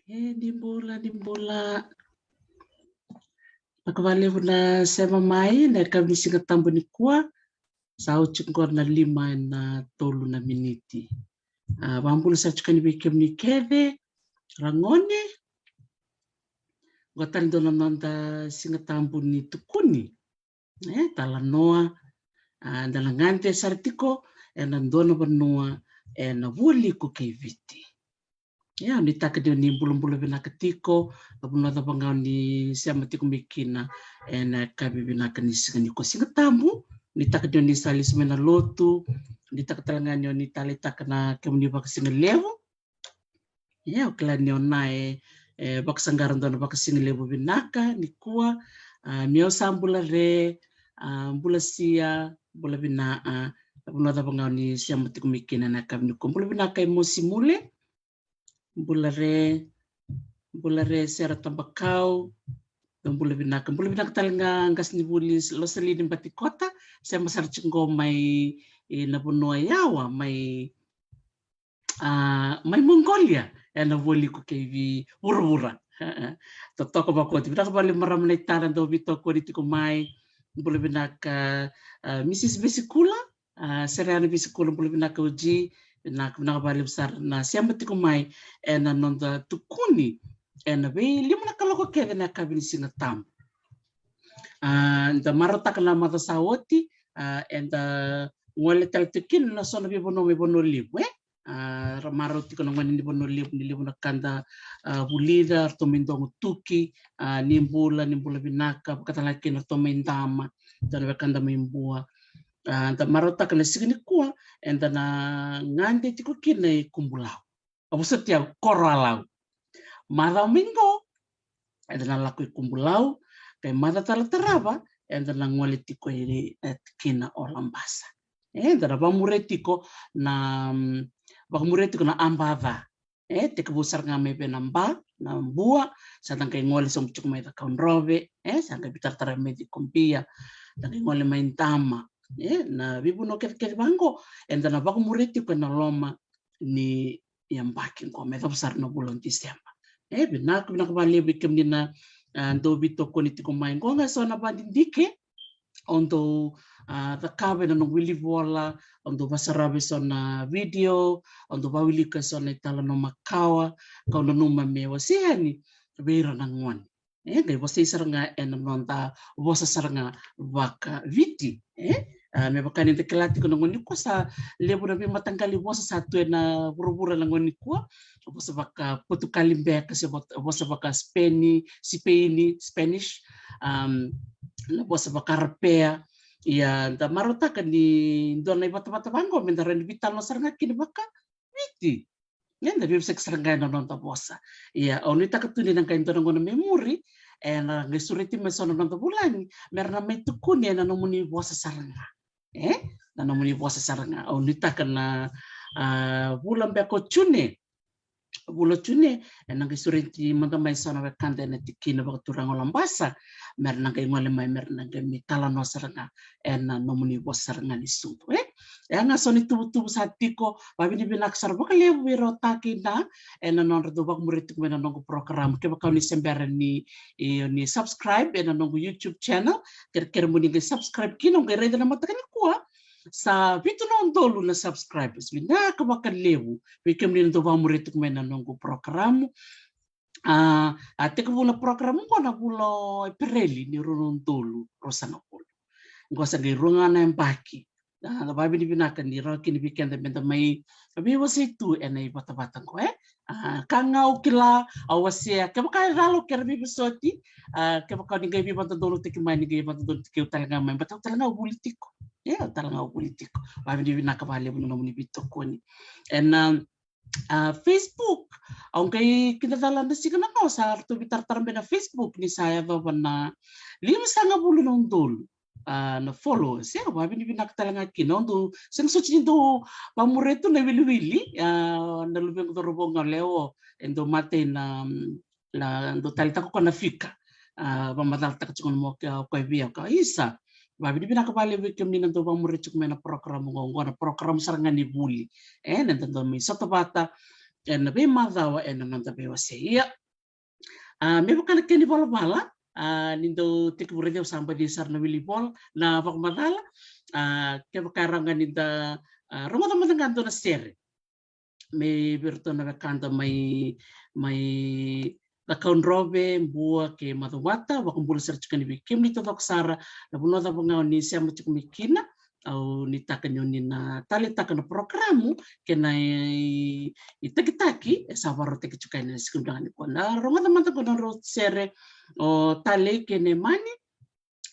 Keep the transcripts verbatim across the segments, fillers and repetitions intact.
E, ni bula, ni bula. Vinaka vakalevu na sema mai na yakavi ni Siga Tabu nikua. Sa oti qo na lima ena tolu na miniti. A, vakabula sara tiko yani vei kemuni kece, ragone. Qo tale dua na noda Siga Tabu ni tukuni. E, talanoa, a, da na gade sara tiko ena dua na vanua ena vualiku kei Viti. Ia, nuitaka ni oni bulabula vinaka tiko, na vanua cava ga oni sema tiko mai kina ena yakavi vinaka ni siga nikua, Siga Tabu. Nuitaka ni oni sa lesu mai na lotu, nuitaka tale ga ni oni taleitaka na kemuni vakasigalevu. Ia, au kila ni o Na e, e vakasaqara dua na vakasigalevu vinaka nikua. A, meu sa bula re, a, bula sia, bula vina, a, na vanua cava ga oni sema tiko mai kina ena yakavi nikua. Bula vinaka e Mosi Mule. Bula re, bula re Sera Tabakau. Bula vinaka, bula vinaka tale ga qasenivuli Losalini Batikota, sema sara tiko qo mai, e, na vanua yawa mai, a, mai Mongolia, ena vualiku kei Viti, vuravura. Totoka vakaoti, vinaka vakalevu marama na itara dau veitokoni tiko mai. Bula vinaka, a, Misis Vesikula, a, Sereana Vesikula, bula vinaka Oji. Vinaka, vinaka vakalevu sara na sema tiko mai ena noda tukuni ena veilimu na kaloko kece na yakavi ni Siga Tabu. A, da marautaka na macawa sa oti, a, eda gole tale tiko kina na so na veivanua mai Vanua Levu, e? A, ra marau tiko na gone ni Vanua Levu, ni levu na ka da, a, vulica, ratou mai Dogotuki, a, ni bula, ni bula vinaka, vakatalega kina ratou mai Dama, dua na wekada mai Bua. A, da marautaka na siga nikua eda na gade tiko kina i Kubulau. A, vosoti au, Koroalau. Macawa mai qo eda na lako i Kubulau, qai macawa tale tarava eda na gole tiko i, e, tikina o Labasa. E, eda na vakamuria tiko na, mm, vakamuria tiko na Abaca. E, tekivu sara ga mai vei na Ba, na Bua, sa da qai gole sobu tiko mai Cakaudrove, e, sa qai veitaratara mai Cikobia, da qai gole mai Dama. E, na veivanua kecekece vaqo eda na vakamuria tiko ena loma ni yabaki qo, me yacova sara na vula o Tiseba. E, vinaka, vinaka vakalevu vei kemuni na, a, dau veitokoni tiko mai. Qo ga so na vakadidike au dau, a, cakava ena noqu wilivola, au dau vakasarava eso na video, au dau vakawilika eso na italanoa makawa kau nanuma me wasea yani vei ira na gone. E, qai wasei sara ga ena noda vosa sara ga vakaViti. E, a, me vaka ni da kila tiko na gauna nikua sa levu na veimataqali vosa sa tu ena vuravura na gauna nikua. Vosa vakaPotukali beka se vo-, vosa vakaSipeni, Sipeini, Spanish, am, na vosa vakaArapea. Ia, da marautaka ni dua na ivatavata vaqo me da rawa ni veitalanoa sara ga kina vakaViti. Ia, da veivosaki sara ga ena noda vosa. Ia, au nuitaka tu ni na qai dua na gauna mai muri, ena qai sureti mai so na noda vulagi me ra na mai tukuni ena nomuni vosa sara ga. E, na nomuni vosa sara ga. Au nuitaka na, a, vula beka o June, vula o June, ena qai sureti mada mai so na wekada ena tikina vakaturaga o Labasa, me ra na qai gole mai, me ra na qai mai talanoa sara ga ena nomuni vosa sara ga ni sucu, e. E a ga so na ituvatuva sa tiko, vakavinavinaka sara vakalevu vei rau o Ta kei Na ena nodra dau vakamuria tiko mai na noqu program. Kevaka o ni se bera ni, e, o ni subscribe ena noqu YouTube channel, kerekere mo ni qai subscribe kina, o qai raica na mataka nikua sa vitu na udolu na subscribers. Vinaka vakalevu vei kemuni na dau vakamuria tiko mai na noqu program. A, a tekivu na program qo na vula o Epereli ni rua na udolu ruasagavulu. Qo sa qai rua ga na yabaki. A, na vakavinavinaka ni rawa kina vei keda me da mai veiwasei tu ena ivatavata qo, e. A, ka ga au kila, au wasea, kevaka e cala au kere veivosoti, a, kevaka ni qai veivakadodonutaki mai, ni qai vakadodonutaki au tale ga mai, baleta au tale ga au vuli tiko. E, au tale ga au vuli tiko. Vakavinavinaka vakalevu na nomuni veitokoni. Ena, a, Facebook, au qai kidacala na siga na gauna sa ratou veitaratara mai na Facebook ni sa yacova na limasagavulu na udolu, a, na followers. E, au vakavinavinaka tale ga kina. Au dau sega soti ni dau vakamuria tu na wiliwili, a, na luvequ cauravou ga o Leo, e dau matai na, na dau taleitaka o koya na fika. A, vakamacalataka tiko na mo ke, o koya vei au ka isa. Vakavinavinaka vakalevu vei kemuni na dau vakamuria tiko mai na program qo, qo na program sara ga ni vuli. E, na da dau mai sota vata, ena veimacawa ena noda veiwasei. Ia, a, me vaka na kena ivalavala, a, ni dau tekivu raici au sa baci sara na wili vola, na vakamacala, a, kevaka e rawa ga ni da, a, rogoca mada ga dua na sere mai vei iratou na wekada mai, mai Cakaudrove, Bua kei Macuata, vakabula sara tiko yani vei kemuni taucoko sara, na vanua cava ga o ni sema tiko mai kina, au nuitaka ni o ni na taleitaka na porokaramu kei na i, itakitaki e sa vakarautaki tiko yani ena siga vinaka nikua. Na rogoca mada qo na nodrau sere o Talei kei Nemani,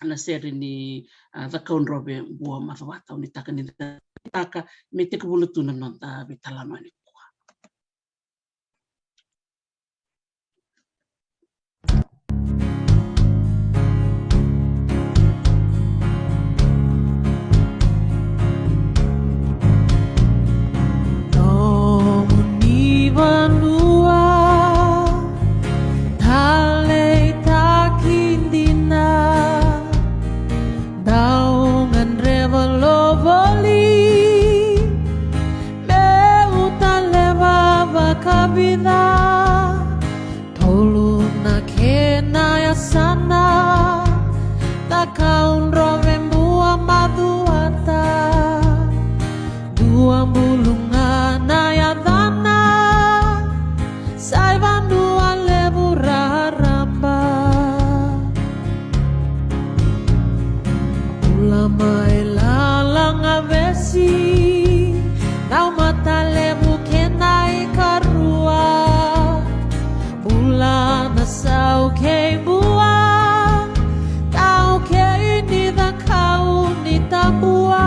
na sere ni, a, Cakaudrove, Bua, Macuata, au nuitaka ni da taleitaka me tekivu tu na noda veitalanoa nikua. Nomuni vanua taleitaki dina, dau gadreva lo voli meu taleva vakavica. Tolu na kena yasana, Cakaudrove, Bua, Macuata. Dua buluga na yacana, sa i vanua levu raraba. Bula mai Lalagavesi, Caumatalevu kei na ikarua. Bula Nasau kei Bua, taukei ni Cakaunitabua.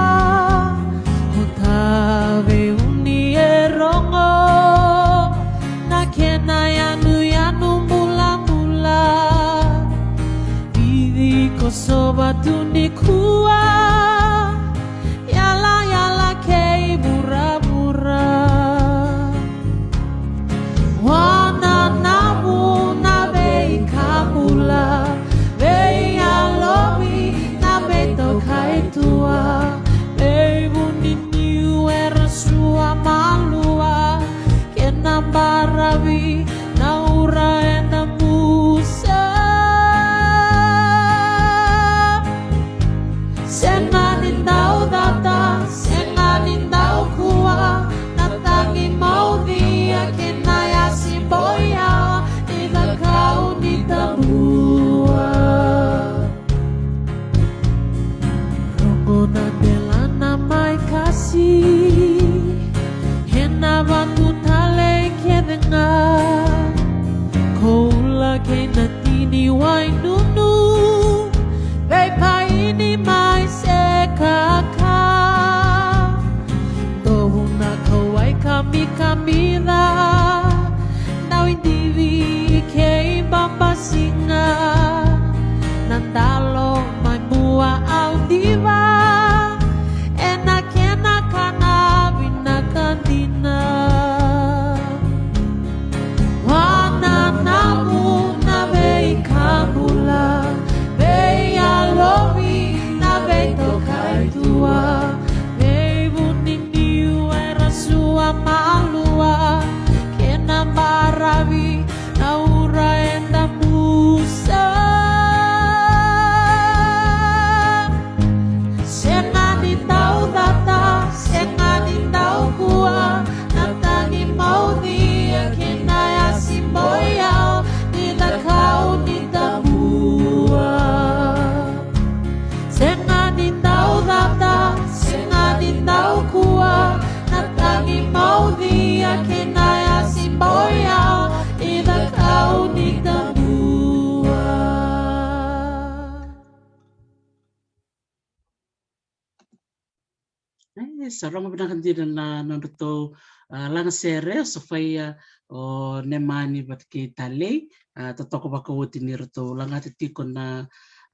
O Taveiuni e rogo na kena yanuyanu bulabula. Vici Kosova tu nikua, yalayala kei vuravura. Wananavu na veika bula, veiyalovi na veitokaitua. Veivuniniu era sua malua, kena baravi na ura eda musa. Sega ni dau cata, sega ni dau kua, na tagi maucia kei na yasi boiyawa ni Cakaunitabua. Rogo na delana mai kasi, ena vatu Talei kece ga. Koula kei na tini wainunu, veipaini mai Sekaka. Dovu na kauwai kamikamica, Nauidivi kei Babasiga. Na dalo mai Bua au diva, ena kena kana vinaka dina. Wananavu na veika bula, veiyalovi na veitokaitua. Veivuniniu era sua malua, kena baravi na ura eda musa. Sega ni dau cata, sega ni dau kua, na tagi maucia kei na yasi boiyawa ni Cakaunitabua. Sega ni dau cata, sega ni dau kua, na tagi maucia kei na yasi boiyawa ni Cakaunitabua. E, sa rogo vinaka dina na nodratou, a, lagasere, o Sofaia, o Nemani vata kei Talei, a, totoka vakaoti ni ratou lagata tiko na,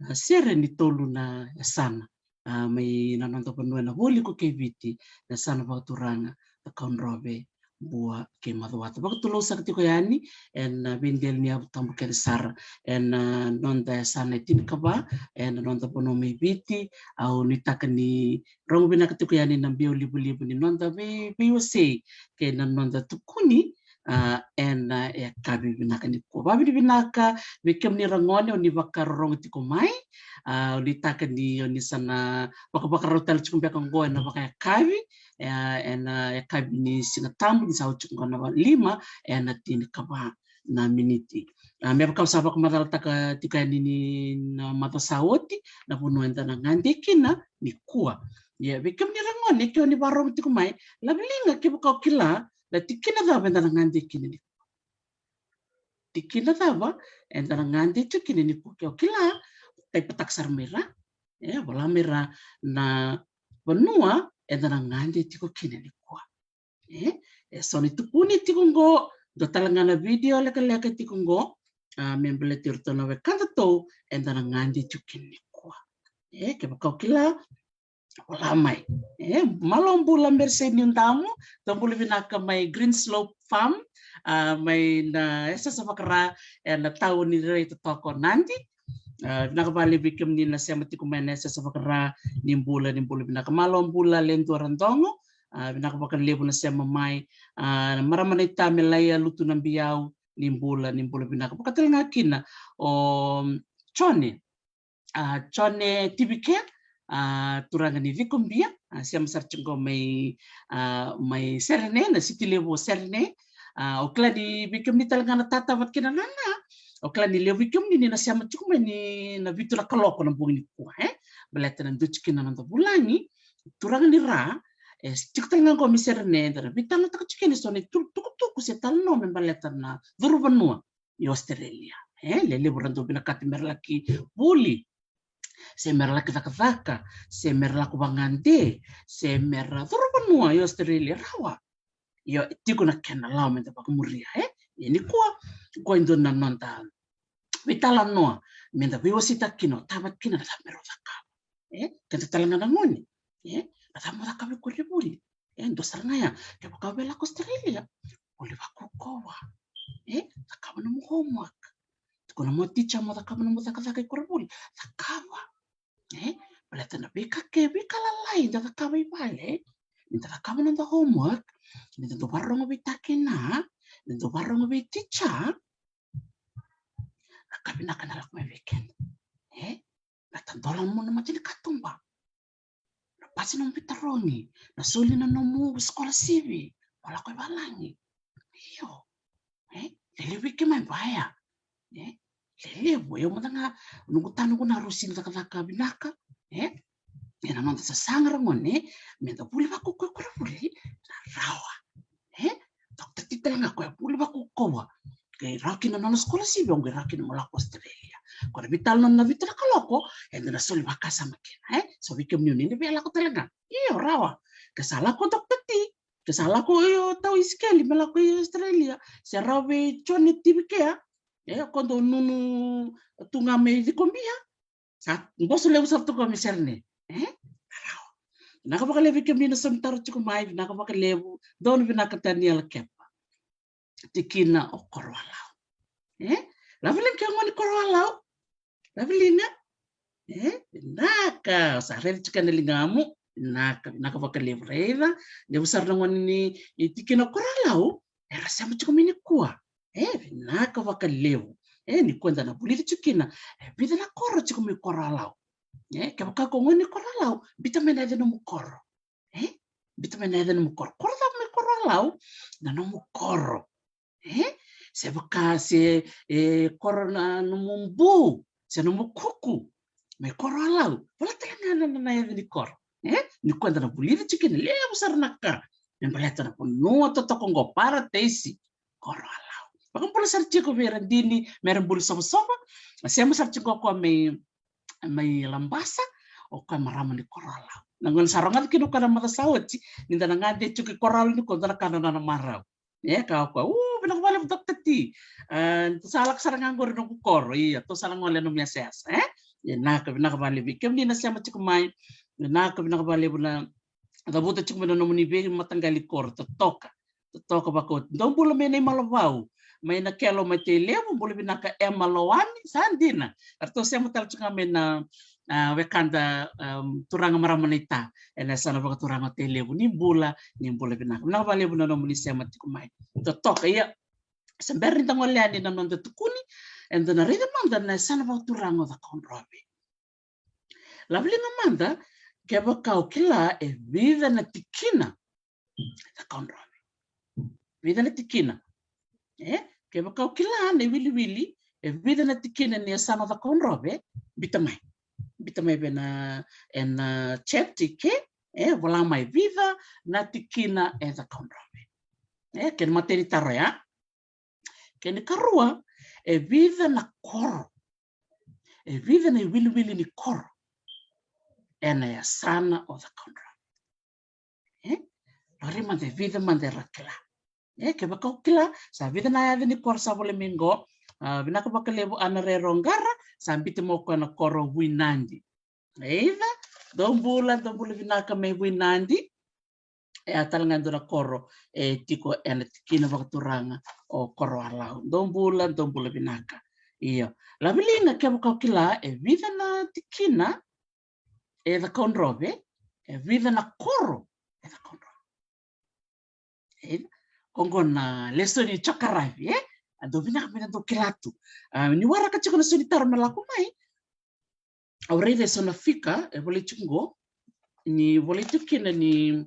a, sere ni tolu na yasana, a, mai na noda vanua ena Vualiku kei Viti, na yasana vakaturaga Cakaudrove, Bua kei Macuata. Vakatulou saka tiko yani ena, a, veidela ni yavu tabu kece sara ena, a, noda yasana e tinikava ena noda vanua mai Viti. Au nuitaka ni rogo vinaka tiko yani na biau livaliva ni noda vei, veiwasei kei na noda tukuni a, ena, a, yakavi vinaka nikua. Vakavinavinaka vei kemuni ra gone o ni vakarorogo tiko mai. A, o ni taka ni o ni sa na vakavakarau tale tiko beka oqo ena vakayakavi, e, ena yakavi ni Siga Tabu ni sa oti tiko oqo na va-, lima ena tinikava na miniti. A, me vaka au sa vakamacalataka tiko yani ni na macawa sa oti, na vanua eda na gade kina nikua. Ia, vei kemuni ra gone, ke o ni vakarorogo tiko mai, laveliga kevaka o kila na tikina cava eda na gade kina nikua. Tikina cava eda na gade tiko kina nikua, ke o kila, kaipataka sara mai ra. E, vola mai ra na vanua eda na gade tiko kina nikua. E, e so ni tukuni tiko oqo, dua tale ga na vidio lekaleka tiko oqo, a, me baleti iratou na wekadatou eda na gade tiko kina nikua. E, kevaka o kila, vola mai. E, malo bula Merisei Niudamu, dou bula vinaka mai Green Slope Farm, a, mai na yasayasa vakaRa ena tauni rairai totoka o Nadi. A, vinaka vakalevu vei kemuni na sema tiko mai na yasayasa vakaRa, ni bula, ni bula vinaka. Malo bula Ledua Radogo, a, vinaka vakalevu na sema mai. A, na marama naita Melai Alutu Nabiau, ni bula, ni bula vinaka. Vaka tale ga kina o Jone, a, Jone Tivike, a, turaga ni Cikobia, a, sema sara tiko mai, a, mai Serene, na siti levu o Serene. A, o kila ni vei kemuni tale ga na tata vata kina nana, o kila ni levu vei kemuni ni na sema tiko mai ni na vitu na kaloko na bogi nikua, e? Baleta na dua tiko kina na noda vulagi, turaga ni Ra, e tiko tale ga oqo mai Serene, eda na veitalanoataka tiko kina eso na itukutuku se talanoa me baleta na curu vanua i Australia. E, lelevu ra dau vinakata me ra laki vuli, se me ra laki cakacaka, se me ra lako vagade, se me ra curu vanua i Australia, rawa. Io, e tiko na kena lawa me da vakamuria, e? Ia nikua, qo e dua na noda veitalanoa me da veiwaseitaka kina, o cava kina na cava me rau cakava. E, keda tale ga na gone, e, na cava mo cakava i koronivuli. E, dua sara ga ya, kevaka o via lako Australia, vuli vakaukauwa. E, cakava nomu homework. Tukuna mo teacher mo cakava nomu cakacaka i koronivuli, cakava. E, baleta na veika ke, veika lalai da cakava i vale, ni da cakava noda homework, ni da dau vakarorogo vei takina, ni da dau vakarorogo vei teacher, na ka vinaka na lako mai vei keda. E, na tadola mo na mata ni katuba. Na pasi nomu veitarogi, na soli na nomu sikolasivi, mo lako i valagi. Io. E, lelevu vei keimami vaya. E, lelevu, e, au mada ga, noqu tanu qo na rusi ni cakacaka vinaka. E, ena noda sasaga ra gone, me da vuli vakaukauwa i koronivuli, na rawa. E, Doctor T tale ga o koya vuli vakaukauwa. Qai rawa kina na nona sikolasivi, o qai rawa kina mo lako Australia. Ko na veitalanoa na vitu na kaloko, eda na soli vakasama kina, e? So vei kemuni o ni na via lako tale ga. Io, rawa. Ke sa lako Doctor T, ke sa lako o tau Isikeli me lako i Australia, se rawa vei Jone Tivikea, e, ko dau nunu tu ga mai Cikobia, sa boso levu sara tu ga mai Serene. E? Rawa. Vinaka vakalevu vei kemuni na saumi taro tiko mai, vinaka vakalevu, donu vinaka Taniela Kepa. Tikina o Koroalau. E? Laveliga ke gone Koroalau. Laveliga. E? Vinaka. Sa raica tiko na ligamu. Vinaka, vinaka vakalevu raica. Levu sara na gone ni, e, tikina o Koroalau. Era sema tiko mai nikua. E, vinaka vakalevu. E, nikua da na vulica tiko kina. E, vica na koro tiko mai Koroalau. E, kevaka ko gone Koroalau, bita mai na yaca nomu koro. E? Bita mai na yaca nomu koro. Koro cava mai Koroalau? Na nomu koro. E? Se vaka se, e, koro na nomu bu, se nomu kuku. Mai Koroalau. Vola tale ga na, na, na yaca ni koro. E? Nikua da na vulica tiko kina levu sara na ka. Me baleta na vanua totoka oqo, Parataisi. Koroalau. Vakabula sara tiko vei Radini, me ra bula sovasova. A sema sara tiko o koya mai, mai Labasa, o koya marama ni Koroalau. Na gauna sa rogoca kina o koya na macawa sa oti, ni da na gade tiko i Koroalau nikua, da na kana na nona marau. E, kaya o koya, u, vinaka vakalevu Doctor T. A, tou sa lako sara ga qori noqu koro, ia, tou sa na gole nomu yasayasa, e? Vinaka, vinaka vakalevu. Kemuni na sema tiko mai, vinaka, vinaka vakalevu na cavuta tiko mai na nomuni veimataqali koro, totoka. Totoka vakaoti. Dou bula mai Naimalovau. Mai Nakelo mai Tailevu, bula vinaka Emma Loani, sa dina. Eratou sema tale tiko ga mai na, a, wekada, um, turaga marama naita ena yasana vakaturaga o Tailevu. Ni bula, ni bula vinaka. Vinaka vakalevu na nomuni sema tiko mai. Totoka, ia, se bera ni da gole yani na noda tukuni, eda na raica mada na yasana vakaturaga o Cakaudrove. Laveliga mada, kevaka o kila e vica na tikina Cakaudrove. Vica na tikina. E, kevaka o kila na iwiliwili e vica na tikina ni yasana Cakaudrove, bita mai. Bita mai vei na, ena chat i ke, e, vola mai vica na tikina e Cakaudrove. E, kena imatai ni taro ya. Kena ikarua, e vica na koro, e vica na iwiliwili ni koro ena yasana o Cakaudrove. E? Lori mada e vica mada era kila. E, kevaka o kila, sa vica na yaca ni koro sa volai mai qo, a, vinaka vakalevu Ana Rero Qara, sa bita mai o koya na koro o Vuinadi. Eica, dou bula, dou bula vinaka mai Vuinadi. E a tale ga e dua na koro e tiko ena tikina vakaturaga o Koroalau. Dou bula, dou bula vinaka. Io. Laveliga kevaka o kila e vica na tikina e Cakaudrove, e vica na koro e Cakaudrove. E, ko qo na lesoni jokarafi, e? A dou vinaka me na dou kila tu. A, ni waraka tiko na so ni taro me lako mai. Au raica e so na fika e volai tiko qo, ni volai tiko kina ni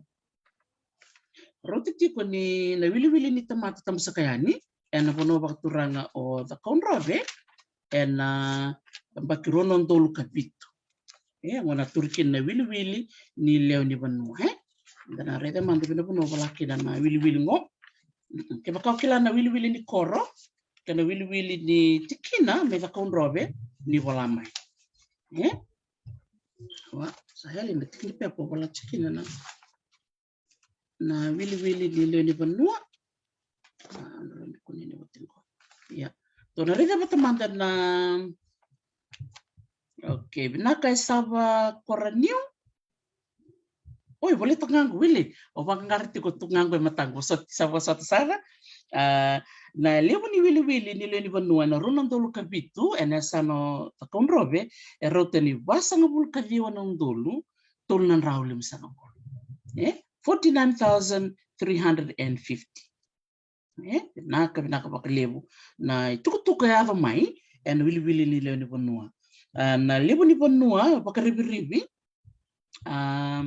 rauta tiko ni na iwiliwili ni tamata tabusaka yani ena vanua vakaturaga o Cakaudrove ena yabaki rua na udolu ka vitu. E, qo na turu kina na iwiliwili ni lewe ni vanua, e? Da na raica mada vei na vanua vola kina na iwiliwili qo. Kevaka o kila na iwiliwili ni koro kei na iwiliwili ni tikina mai Cakaudrove, ni vola mai. E? Wa, sa yali na tiki ni pepa vola tiko kina na, na iwiliwili ni lewe ni vanua. A, na rau ni kunini oti qo. Ia. Tou na raica vata mada na, okay, vinaka e Sava Koraniu. Oi, volai toka ga qo, wili. O vakaqara tiko tu ga qo e mataqu, sa, sa vosota sara. A, na levu ni iwiliwili ni lewe ni vanua ena rua na udolu ka vitu ena yasana o Cakaudrove e rauta ni vasagavulu ka ciwa na udolu tolu na drau limasagavulu. E? Forty-nine thousand three hundred and fifty. E, vinaka, vinaka vakalevu na itukutuku e yaco mai ena iwiliwili ni lewe ni vanua. A, na levu ni vanua vakarivirivi, a,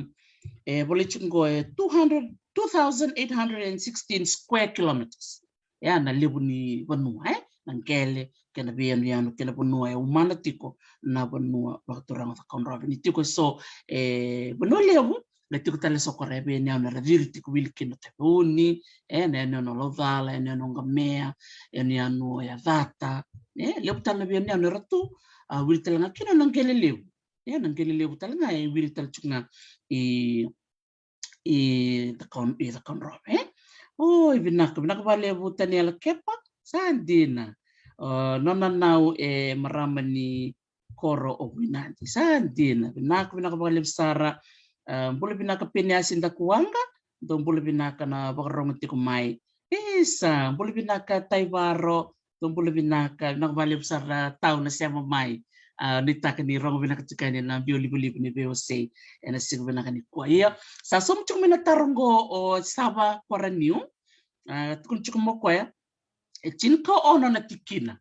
e volai tiko qo e two hundred, two thousand eight hundred and sixteen square kilometers. Ia na levu ni vanua, e, na qele kei na veiyanuyanu kei na vanua e umana tiko na vanua vakaturaga o Cakaudrove. Ni tiko e so, e, vanua levu, na tiko tale so kora e veiyanuyanu era ciri tiko, wili kina o Taveuni, e, na yanuyanu o Laucala, yanuyanu o Qamea, yanuyanu o Yacata. E, levu tale na veiyanuyanu era tu, a, wili tale ga kina na qele levu. E, na qele levu tale ga e wili tale tiko ga i, i Cakaun-, i Cakaudrove, e? Oi, vinaka, vinaka vakalevu Taniela Kepa, sa dina. O, nona nau e marama ni koro o Vuinadi. Sa dina, vinaka, vinaka vakalevu sara. A, bula vinaka Peniasi Dakuwaqa, dou bula vinaka na vakarorogo tiko mai. Isa, bula vinaka Taivaro, dou bula vinaka, vinaka vakalevu sara Tau na sema mai. A, nuitaka ni rogo vinaka tiko yani na biu livaliva ni veiwasei ena siga vinaka nikua. Ia, sa sauma tiko mai na taro qo o Sava Koraniu. A, tukuna tiko mai o koya, e tinikaono na tikina.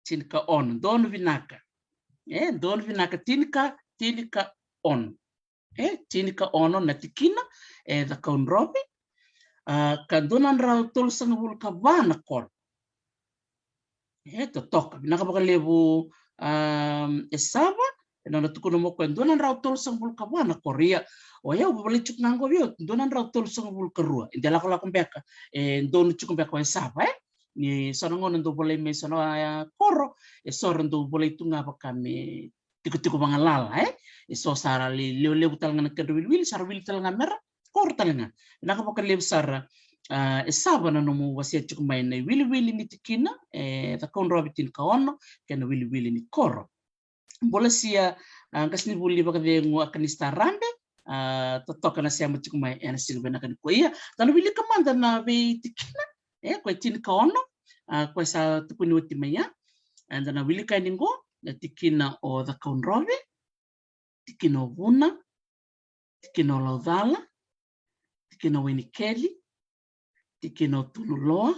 Tinikaono, donu vinaka. E, donu vinaka, tinika, tinikaono. E, tinikaono na tikina e Cakaudrove, a, ka dua na drau tolusagavulu ka va na koro. E, totoka, vinaka vakalevu, a, e Sava, e nona tukuna mai o koya e dua na drau tolusagavulu ka va na koro. Ia, o yau volai tiko ga qo vei au, dua na drau tolusagavulu ka rua. E de lakolako beka, e donu tiko beka o e Sava, e? Ni so na gauna dou volai mai so na, e, koro, e so ra dou volai tu ga vaka me tikotiko vagalala, e? E so sa ra lai lewe-, levu tale ga na kedra wiliwili, sa ra wili tale ga mera koro tale ga. Vinaka vakalevu sara, a, e Sava na nomu wasea tiko mai na iwiliwili ni tikina e Cakaudrove tinikaono kei na iwiliwili ni koro. Bula Sia, a, qasenivuli vakacegu Akanista Rabe, a, totoka na sema tiko mai ena siga vinaka nikua. Ia, da na wilika mada na veitikina, e, koya e tinikaono, a, koya sa tukuni oti mai ya. Eda na wilika yani qo na tikina o Cakaudrove, tikina o Vuna, tikina o Laucala, tikina o Wainikeli, tikina o Tunuloa,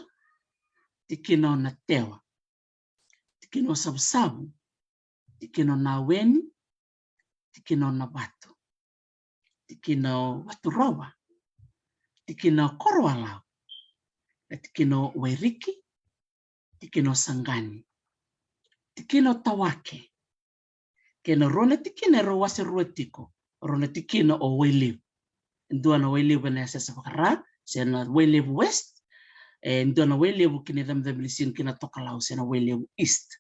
tikina o Natewa, tikina o Savusavu, tikina o Naweni, tikina o Navatu, tikina o Vaturova, tikina o Koroalau, na tikina o Wairiki, tikina o Saqani, tikina o Tawake, kei na rua na tikina e rau wase rua tiko, rua na tikina o Wailevu. E dua na Wailevu ena yasayasa vakaRa, se na Wailevu West, e dua na Wailevu ki na icabocabo ni siga ki na tokalau, se na Wailevu East.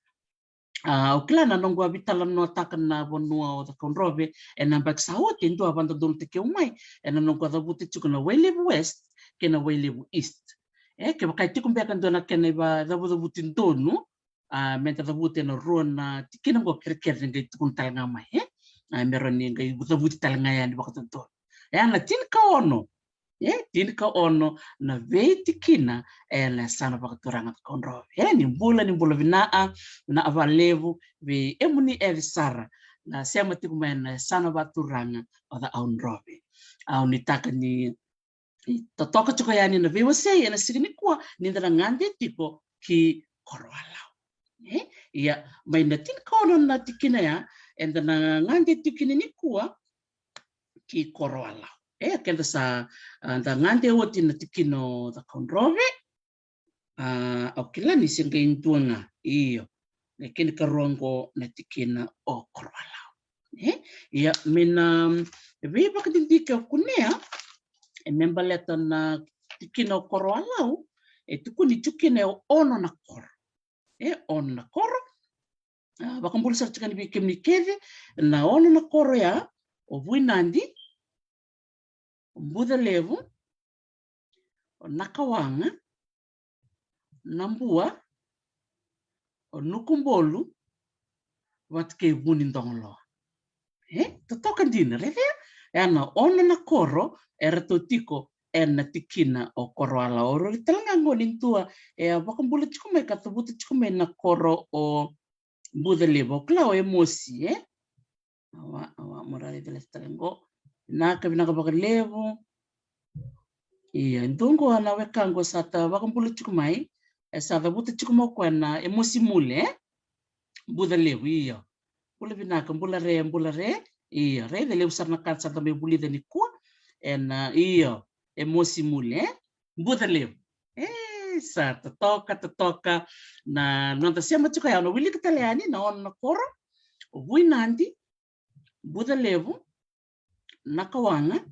A, au kila na noqu a veitalanoataka na vanua o Cakaudrove ena yabaki sa oti, e dua a vakadodonutaki au mai ena noqu a cavuta tiko na Wailevu West kei na Wailevu East. E, kevaka e tiko beka dua na kena ivacavucavuti donu, a, meda cavuta ena rua na tikina qo, kerekere ni qai tukuna tale ga mai, e? A, me rawa ni qai cavuti tale ga yani vakadodonu. E, a na tinikaono. E, tinikaono na veitikina ena yasana vakaturaga Cakaudrove. E, ni bula, ni bula vinaka, vinaka vakalevu vei emuni kece sara na sema tiko mai ena yasana vakaturaga o Cakaudrove. Au nuitaka ni totoka tiko yani na veiwasei ena siga nikua, ni da na gade tiko ki Koroalau. E? Ia, mai na tinikaono na tikina ya, eda na gade tiko kina nikua ki Koroalau. E, keda sa, a, da gade oti na tikina o Cakaudrove, a, au kila ni se qai dua ga, io. Na kena ikarua qo na tikina o Koroalau. E? Ia, me na veivakadidike au kunea, e me baleta na tikina o Koroalau, e tukuni tiko kina e ono na koro. E, ono na koro. A, vakabula sara tiko yani vei kemuni kece, na ono na koro ya, o Vuinadi, o Bucalevu, o Nakawaga, Nabua, o Nukubolu, vata kei Vunidogoloa. E, totoka dina, raica ya? E na ono na koro eratou tiko ena tikina o Koroalau. Au raica tale ga qo ni dua e a vakabula tiko mai ka cavuta tiko mai na koro o Bucalevu, au kila o Emosi, e? Awa, awa, mo raica lesu tale qo. Vinaka, vinaka vakalevu. Ia, e dua qo na weka qo sa ta vakabula tiko mai, e sa cavuta tiko mai o koya na Emosi Mule, e? Bucalevu, io. Bula vinaka, bula re, bula re. Io, raica, levu sara na ka sa da mai vulica nikua. Ena, io, Emosi Mule, e? Bucalevu. E, sa totoka, totoka na noda sema tiko ya. Au na wilika tale yani na ono na koro: o Vuinadi, Bucalevu, Nakawaga,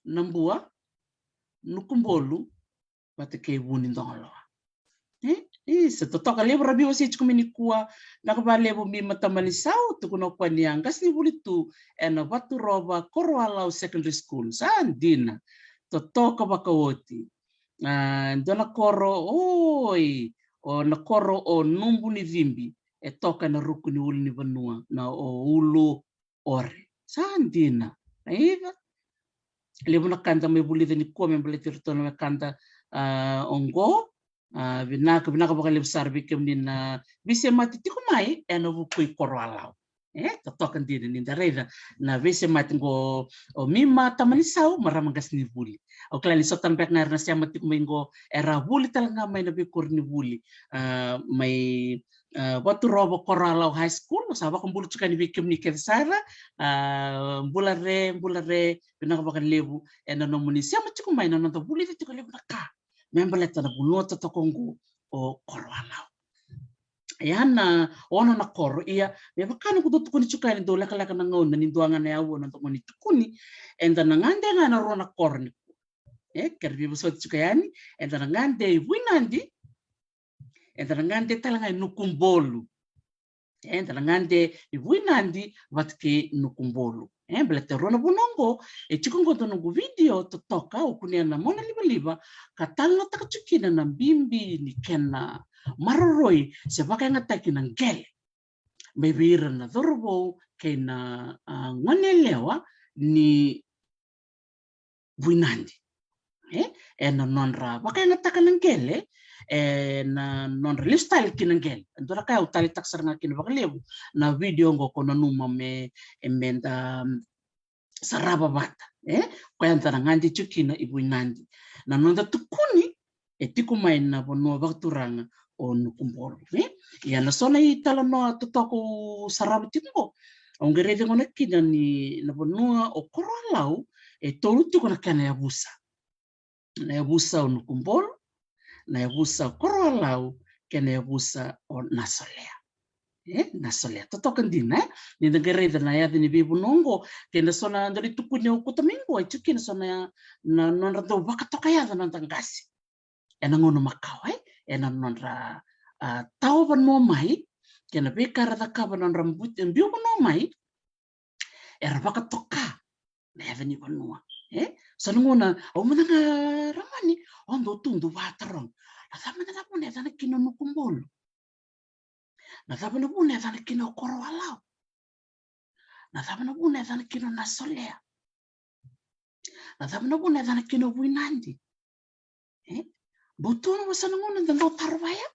Nabua, Nukubolu, vata kei Vunidogoloa. E, e, sa totoka, levu ra veiwasei tiko mai nikua. Vinaka vakalevu Mima Tamanisau, tukuna o koya ni a qasenivuli tu ena Vaturova Koroalau Secondary School. Sa dina. Totoka vakaoti. A, dua na koro, oi, o na koro o Nubunicibi, e toka ena ruku ni ulunivanua na o Ulu Ore. Sa dina. Raica. Levu na ka da mai vulica nikua me baleti iratou na wekada, a, oqo. A, vinaka, vinaka vakalevu sara vei kemuni na veisemati tiko mai ena vuku i Koroalau. E, totoka dina ni da raica na veisemati qo, o Mima Tamanisau, marama qasenivuli. Au kila ni so tale beka ga era na sema tiko mai qo era vuli tale ga mai na veikoronivuli, a, mai, a, Vaturova Koroalau High School. Sa vakabula tiko yani vei kemuni kece sara, a, bula re, bula re, vinaka vakalevu ena nomuni sema tiko mai, na noda vulica tiko levu na ka me baleta na vanua totoka oqo o Koroalau. Ia na ono na koro, ia, me vaka na noqu dau tukuni tiko yani, dau lekaleka na gauna ni dua ga na aua na noda gone tukuni, eda na gade ga ena rua na koro nikua. E, kere veivosoti tiko yani, eda na gade i Vuinadi, eda na gade tale ga i Nukubolu. Eda na gade i Vuinadi vata kei Nukubolu. E, baleta rua na vanua oqo, e tiko qo dua noqu vidio totoka, au kunea na mona livaliva, ka talanoataka tiko kina na bibi ni kena maroroi se vakayagataki na qele mai vei ira na cauravou kei na, a, goneyalewa ni Vuinadi. E, ena nodra vakayagataka na qele, ena nodra lesu tale ki na qele. E dua na ka au taleitaka sara ga kina vakalevu na video oqo, ko nanuma me, e, meda, mm, sarava vata, e? Koya eda na gade tiko kina i Vuinadi. Na noda tukuni, e tiko mai na vanua vakaturaga o Nukubolu, e? Ia na so na italanoa totoka au sarava tiko qo, au qai raica gona kina ni na vanua o Koroalau, e tolu tiko na kena yavusa. Na yavusa o Nukubolu, na yavusa o Koroalau, kei na yavusa o Nasolea. E, Nasolea. Totoka dina, e? Ni da qai raica na yaca ni veivanua oqo, kei na so na dau ni tukuni au kauta mai qo, e tiko kina so na, na nodra dau vakatoka yaca na noda qase ena gauna makawa, e? Ena nodra, a, tawa vanua mai, kei na veika era cakava na nodra bu-, biu vanua mai, era vakatoka na yaca ni vanua, e? So na gauna, au mada ga ragone, au dau tu dau vakataroga. Na cava na, cava na vuna e yacana kina o Nukubolu? Na cava na vuna e yacana kina o Koroalau? Na cava na vuna e yacana kina o Nasolea? Na cava na vuna e yacana kina o Vuinadi? E? Bau tu na vosa na gauna da dau tarova ya.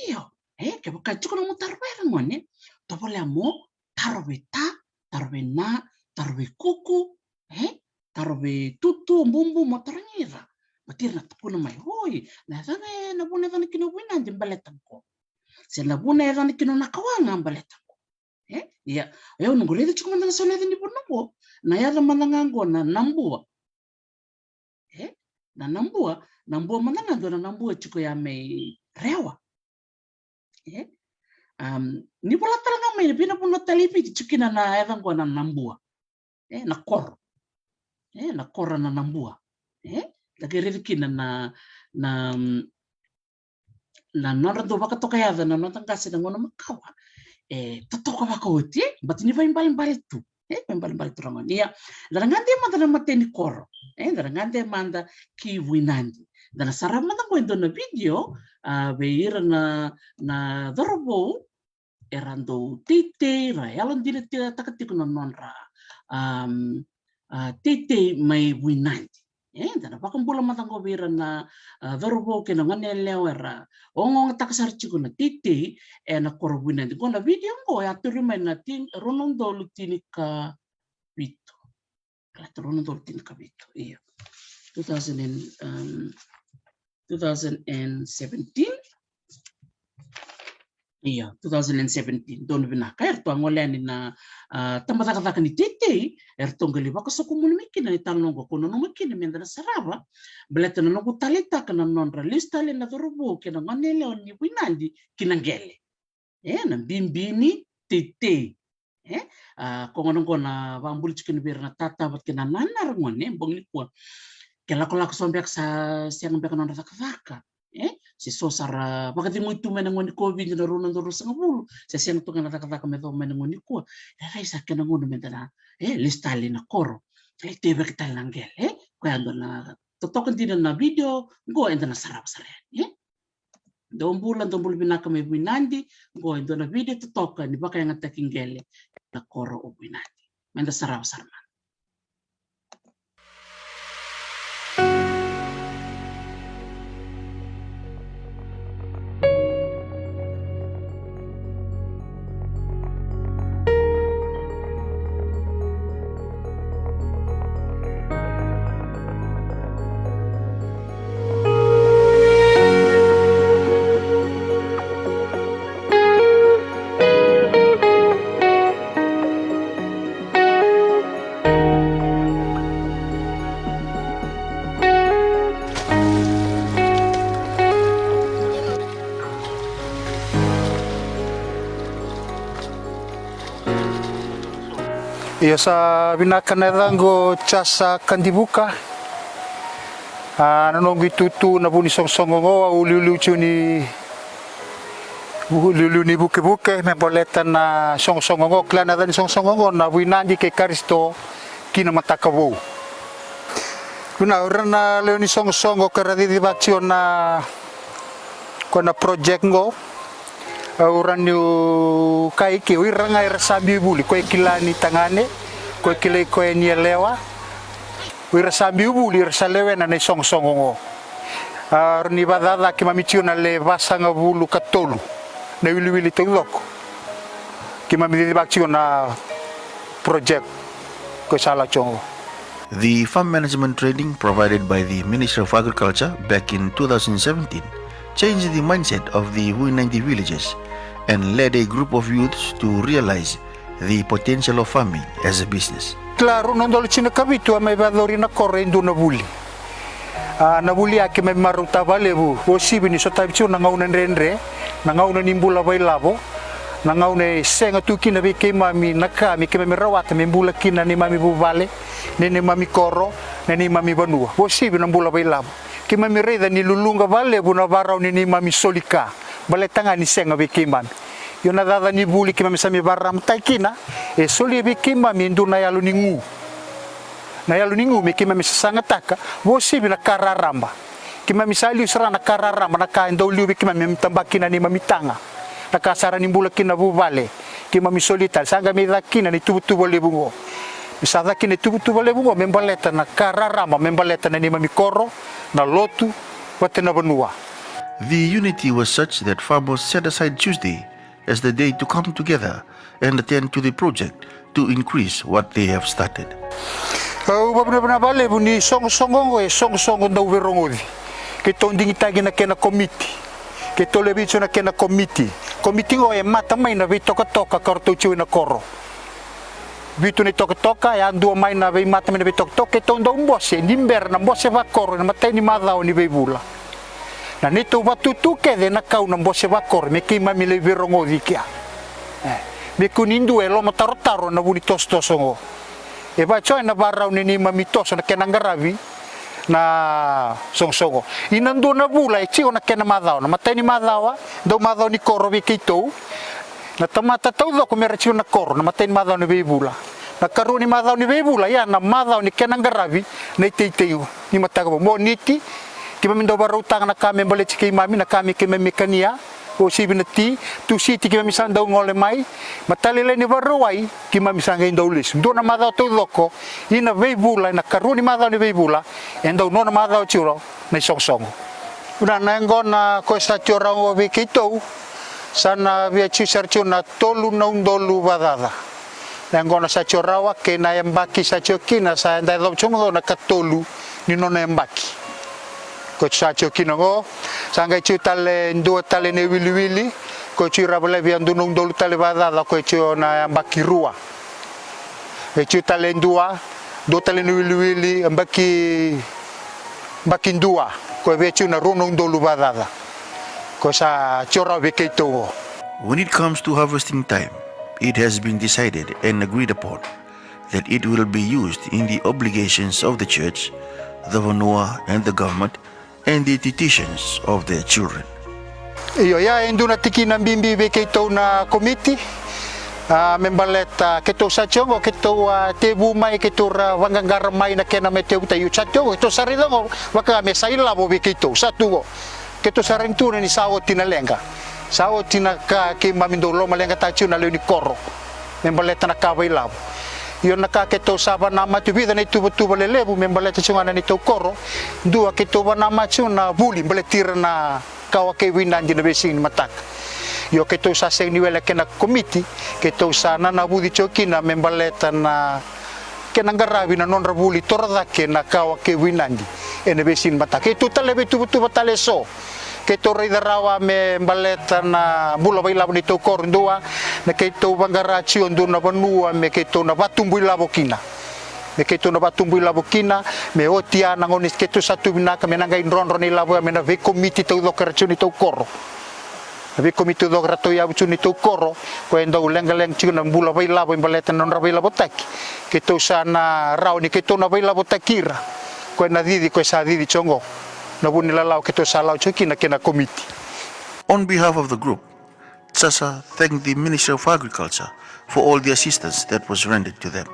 Io. E, kevaka e tiko na nomu tarova ya, ragone, tovolea mo tarova i ta, tarova i na, tarova i kuku, e? Tarova i tutu, bubu, mo tarogi ira. Baleta ira na tukuna mai, oi, na yacana, e, na vuna e yacana kina o Vuinadi baleta qo. Se na vuna e yacana kina o Nakawaga baleta qo. E? Ia, e, au noqu raica tiko mada ga so na yaca ni vanua qo. Na yaca mada ga qo na Nabua. E? Na Nabua, Nabua mada ga, dua na Nabua tiko ya mai Rewa. E? Am, ni vola tale ga mai na vei na vanua tale i Viti tiko kina na yaca qo na Nabua. E, na koro. E, na koro na Nabua. E? Da qai raica kina na, na, mm, na nodra dau vakatoka yaca na noda qase na gauna makawa. E totoka vakaoti, e? Baleta ni vaibalebale tu. E, vaibalebale tu, ragone. Ia, da na gade mada na matai ni koro. E, da na gade mada ki Vuinadi. Da na sarava mada qo e dua na video, a, vei ira na, na cauravou, era dau teitei, ra yalodinataka tiko na nodra, am, a, teitei mai Vuinadi. E, da na vakabula mada qo vei ira na, a, cauravou kei na goneyalewa era ogaogataka sara tiko na teitei ena koro Vuinadi. Qo na video qo e a turi mai na tin-, rua na udolu tinikavitu. Baleta rua na udolu tinikavitu, io. Two thousand and, um, two thousand and seventeen. Io, two thousand and seventeen. Donu vinaka, eratou a gole yani na, a, tabacakacaka ni teitei, eratou qai lai vakasokumuni mai kina na italanoa qo, ko nanuma kina meda na sarava. Baleta na noqu taleitaka na nodra lesu tale na cauravou kei na goneyalewa ni Vuinadi ki na qele. E, na bibi ni teitei. E, a, ko gona qo na vakabula tiko kina vei ira na tata vata kei na nana, ragone, bogi nikua. Ke lakolako so beka sa sega beka nodra cakacaka. E, se so sa ra vakacegui tu mai na gauna ni COVID na rua na udolu ruasagavulu, se sega tu ga na cakacaka me yacova mai na gauna nikua. E, rairai sa kena gauna meda na, e, lesu tale na koro. E, tei vaka tale na qele, e, koya dua na totoka dina na video qo eda na sarava sara yani, e? Dou bula, dou bula vinaka mai Vuinadi, qo e dua na video totoka ni vakayagataki qele na koro o Vuinadi. Meda sarava sara mada. Io, sa vinaka, na yacaqu o Jasa Kadivuka. A, na noqu itutu na vu ni soqosoqo oqo, au liuliu tiko ni vu-, liuliu ni vukevuke me baleta na soqosoqo oqo. Kila na yaca ni soqosoqo oqo na Vuinadi kei Karisito ki na mataka vou. Vuna o ira na lewe ni soqosoqo ko era cicivaki tiko na, ko na project oqo. Au rawa niu kaya ke o ira ga era sa biu i vuli, ko e kila ni tagane, ko e kilai koya ni yalewa. O ira sa biu vuli, ira sa lewena na isoqosoqo oqo. A, rawa ni vakacaca keimami tiko na le vasagavulu ka tolu na iwiliwili taucoko. Keimami cicivaka tiko na project ko e sa lau tiko oqo. The farm management training provided by the Ministry of Agriculture back in two thousand seventeen changed the mindset of the Vuinadi villagers and led a group of youths to realize the potential of farming as a business. Kila, rua na udolu tinikavitu a mai vakayacori na koro e dua na vuli. A, na vuli a keimami marautaka vakalevu, uasivi ni sotavi tiko na gauna dredre, na gauna ni bula vakailavo, na gauna e sega tu kina vei keimami na ka me keimami rawata me bula kina na neimami vuvale, na neimami koro, na neimami vanua. Uasivi na bula vakailavo. Keimami raica ni luluqa vakalevu na vakarau ni neimami soli ka, baleta ga ni sega vei keimami. Io, na caca ni vuli keimami sa mai vakararamataka kina, e solia vei keimami e dua na yalo ni gu. Na yalo ni gu me keimami sasagataka, uasivi na ka raraba. Keimami sa liu sara na ka raraba, na ka e dau liu vei keimami me tabaki kina neimami taga. Na ka sa rawa ni bula kina vuvale, keimami solia tale. Sa qai mai caka kina na ituvatuva levu oqo. Me sa caka kina na ituvatuva levu oqo me baleta na ka raraba, me baleta na neimami koro, na lotu vata na vanua. The unity was such that farmers set aside Tuesday as the day to come together and attend to the project to increase what they have started. Au vakavinavinaka vakalevu ni soqosoqo oqo e soqosoqo dau veirogoci. Keitou digitaki na kena komiti. Keitou laivi tiko na kena komiti. Komiti oqo e mata mai na veitokatoka ka ratou tiko ena koro. Vitu na itokatoka, e a dua mai na veimata mai na veitokatoka, keitou dau bose ni bera na bose vakoro ena imatai ni macawa ni veivula. Na neitou vatutu kece ena kau na bose vakoro me keimami lai veirogoci kea. E, me kua ni dua e lomatarotaro na vu ni tosotoso oqo. E vaka tiko ena vakarau ni neimami toso na kena qaravi na soqosoqo. Ia na dua na vula e tiko na kena macawa, na imatai ni macawa, dau macawa ni koro vei keitou. Na tamata taucoko me ra tiko na koro na imatai ni macawa ni veivula. Na ikarua ni macawa ni veivula, ia na macawa ni kena qaravi na iteitei ni mataka vou. Moniti, keimami dau vakarautaka na ka me baleti keimami, na ka me keimami kania, uasivi na ti. Tusiti keimami sa dau gole mai. Mataka lailai ni Vakarauwai keimami sa qai dau lesu. Dua na macawa taucoko ina veivula, ena ikarua ni macawa ni veivula, e dau nona macawa tiko na isoqosoqo. Vinaka. Na yaqona ko e sa tiko rawa oqo vei keitou, sa na via tiko sara tiko na tolu na udolu vakacaca. Na yaqona sa tiko rawa kei na yabaki sa tiko kina, sa eda yacova tiko mada na ikatolu ni nona yabaki. Ko e tiko sa tiko kina oqo, sa qai tiko tale e dua tale na iwiliwili, ko e tiko rawa vei a dua na udolu tale vakacaca, ko e tiko na yabaki rua. E tiko tale e dua, dua tale na iwiliwili, yabaki, yabaki dua, ko e via tiko na rua na udolu vakacaca. Ko e sa tiko rawa vei keitou oqo. When it comes to harvesting time, it has been decided and agreed upon that it will be used in the obligations of the church, the vanua and the government, and the tuitions of their children. Io, ia e dua na tikina bibi vei keitou na komiti. A, me baleta keitou sa tiko oqo, keitou a tevu mai, keitou ra vaqaqara mai na kena me tevutai. Io, sa tiko oqo, keitou sa raica oqo vaka me sa ilavo vei keitou, sa tu oqo. Keitou sa rawa ni tukuna ni sa oti na leqa. Sa oti na ka keimami dau lomaleqataka tiko na lewe ni koro me baleta na ka vakailavo. Io, na ka keitou sa vakanamata tiko, vica na ituvatuva lelevu me baleta tiko ga na neitou koro. Dua, keitou vakanamata tiko na vuli baleti ira na kawa kei Vuinadi na veisiga ni mataka. Io, keitou sa sega ni wele kei na komiti, keitou sa nanavuci tiko kina me baleta na kena qaravi na nodra vuli toro cake na kawa kei Vuinadi ena veisiga ni mataka. Keitou tale veituvatuva tale eso keitou raica rawa me baleta na bula vakailavo ni neitou koro. Dua, na keitou vaqara tiko e dua na vanua me keitou na vatubu ilavo kina. Me keitou na vatubu ilavo kina, me oti a na gauna keitou sa tu vinaka, me na qai drodro na ilavo ya me na veikomiti taucoko era tiko ni neitou koro. Na veikomiti taucoko era tauyavu tiko ni neitou koro, ko e dau leqaleqa tiko na bula vakailavo e baleta na nodra vakailavotaki. Keitou sa na rawa ni keitou na vakailavotaki ira. Ko e na cici, ko e sa cici tiko oqo. Na vu ni lalawa keitou sa lawa tiko kina kei na komiti. On behalf of the group, Tsasa thanked the Ministry of Agriculture for all the assistance that was rendered to them.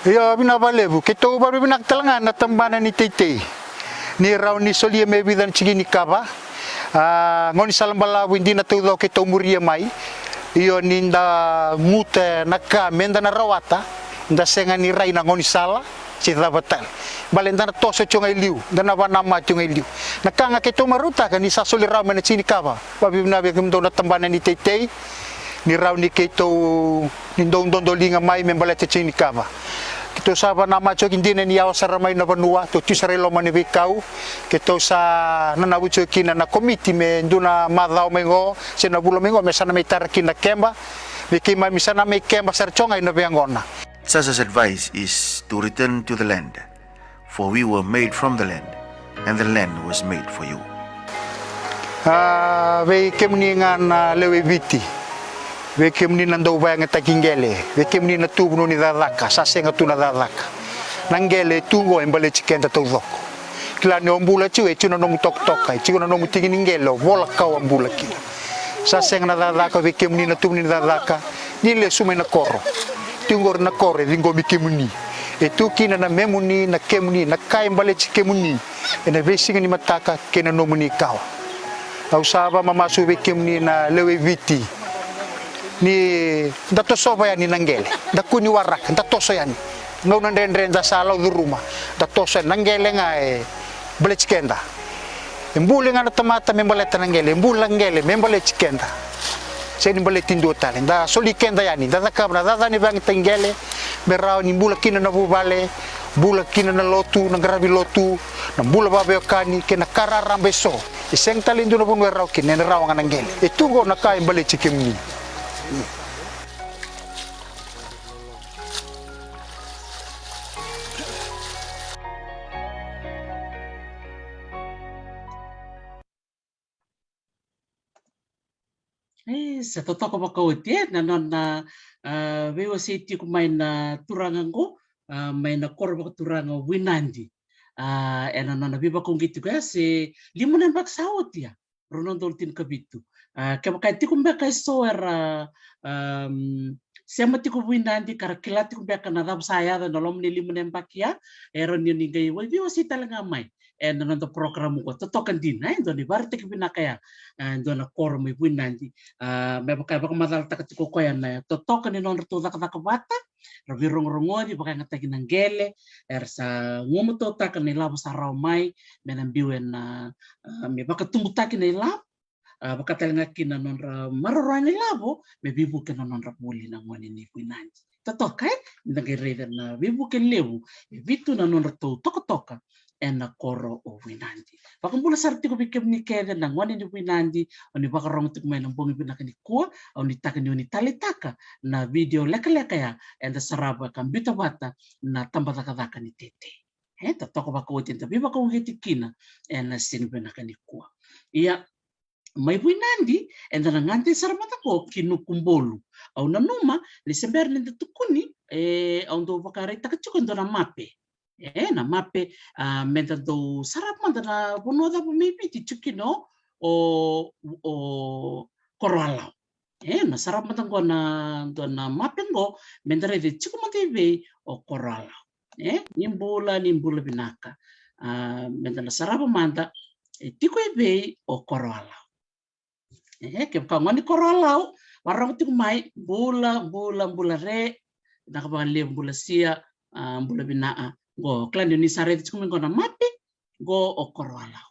Io, vinaka vakalevu. Keitou vakavinavinaka tale ga na tabana ni teitei ni rawa ni solia mai e vica na tiki ni kava. A, gaunisala balavu e dina taucoko keitou muria mai. Io, ni da guta na ka me da na rawata, da sega ni rai na gaunisala. se cava tale. Bale da na toso tiko ga i liu, da na vanama tiko ga i liu. Na ka ga keitou marautaka ni sa soli rawa mai na tiki ni kava. Vakavinavinaka vei kemudou na tabana ni teitei, ni rawa ni keitou, ni dou dodoliga mai me baleta tiki ni kava. Keitou sa vanama tiko ki dina ni yawa sara mai na vanua, tou tiko sara i loma ni veikau. Keitou sa nanavu tiko kina na komiti me dua na macawa mai qo, se na vula mai qo, me sa na mai tara kina na keba. Me keimami sa na mai keba sara tiko ga ina veiagona. Sasa's advice is to return to the land, for we were made from the land, and the land was made for you. A, vei kemuni ga na lewe i Viti, vei kemuni na dau vakayagataki qele, vei kemuni na tu vanua ni cakacaka, sa sega tu na cakacaka. Na qele e tu qo e baleti keda taucoko. Kila ni o bula tiko, e tiko na nomu tokatoka, e tiko na nomu tiki ni qele, o vola ka o a bula kina. Sa sega na cakacaka vei kemuni na tu vanua ni cakacaka, ni lesu mai na koro. Tiko qori na koro e ciqomi kemuni. E tu kina na memuni, na kemuni, na ka e baleti kemuni ena veisiga ni mataka kei na nomuni kawa. Au sa vakamamasu vei kemuni na lewe i Viti, ni da tosova yani na qele, da kua ni waraka, da toso yani. Gauna dredre da sa lau curuma, da toso yani, na qele ga e baleti keda. E buli ga na tamata me baleta na qele, e buli na qele me baleti keda. Sega ni baleti dua tale, da soli keda yani, da cakava na cakacaka ni vakayagataki qele, me rawa ni bula kina na vuvale, bula kina na lotu, na qaravi lotu, na bula vakaveiwekani kei na ka raraba eso. E sega tale e dua na vanua e rawa kina, ena rawa ga na qele. E tu qo na ka e baleti kemuni. E, sa totoka vakaoti, e, na nona, a, veiwasei tiko mai na turaga qo, a, mai na koro vakaturaga o Vuinadi. A, ena nona veivakauqeti tiko ya se lima na yabaki sa oti ya, rua na udolu tinikavitu. A, kevaka e tiko beka eso era, am, sema tiko Vuinadi ka ra kila tiko beka na cava sa yaco ena loma ni lima na yabaki ya, era ni, ni qai veiwasei tale ga mai ena noda program qo, totoka dina, e, dua na ivakaraitaki vinaka ya, e, dua na koro mai Vuinadi. A, me vaka e vakamacalataka tiko o koya na totoka ni nodratou cakacaka vata, ra veirogorogoci, vakayagataki na qele, era sa gumatuataka na ilavo sa rawa mai, me na biu ena, a, me vakatubutaki na ilavo, a, vaka tale ga kina na nodra maroroya na ilavo, me veivuke na nodra vuli na gone ni Vuinadi. Totoka, e? Da qai raica na veivuke levu e vitu na nodratou tokatoka ena koro o Vuinadi. Vakabula sara tiko vei kemuni kece na gone ni Vuinadi, o ni vakarogo tiko mai na bogi vinaka nikua, au nuitaka ni o ni taleitaka na vidio lekaleka ya, eda sarava ka biuta vata na tabacakacaka ni teitei. E, totoka vakaoti eda veivakauqeti kina ena siga vinaka nikua. Ia, mai Vuinadi, eda na gade sara mada qo ki Nukubolu. Au nanuma ni se bera ni da tukuni, e, au dau vakaraitaka tiko e dua na mape. E, na mape, a, meda dau sarava mada na vanua cava mai Viti tiko kina o, o Koroalau. E, na sarava mada qo na, dua na mape qo, meda raica e tiko mada i vei o Koroalau. E, ni bula, ni bula vinaka. A, meda na sarava mada, e tiko i vei o Koroalau. E, kevaka gone ni Koroalau, vakarorogo tiko mai, bula, bula, bula re, vinaka vakalevu, bula sia, a, bula vina, a, qo, kila ni o ni sa raica tiko mai qo na mape, qo o Koroalau.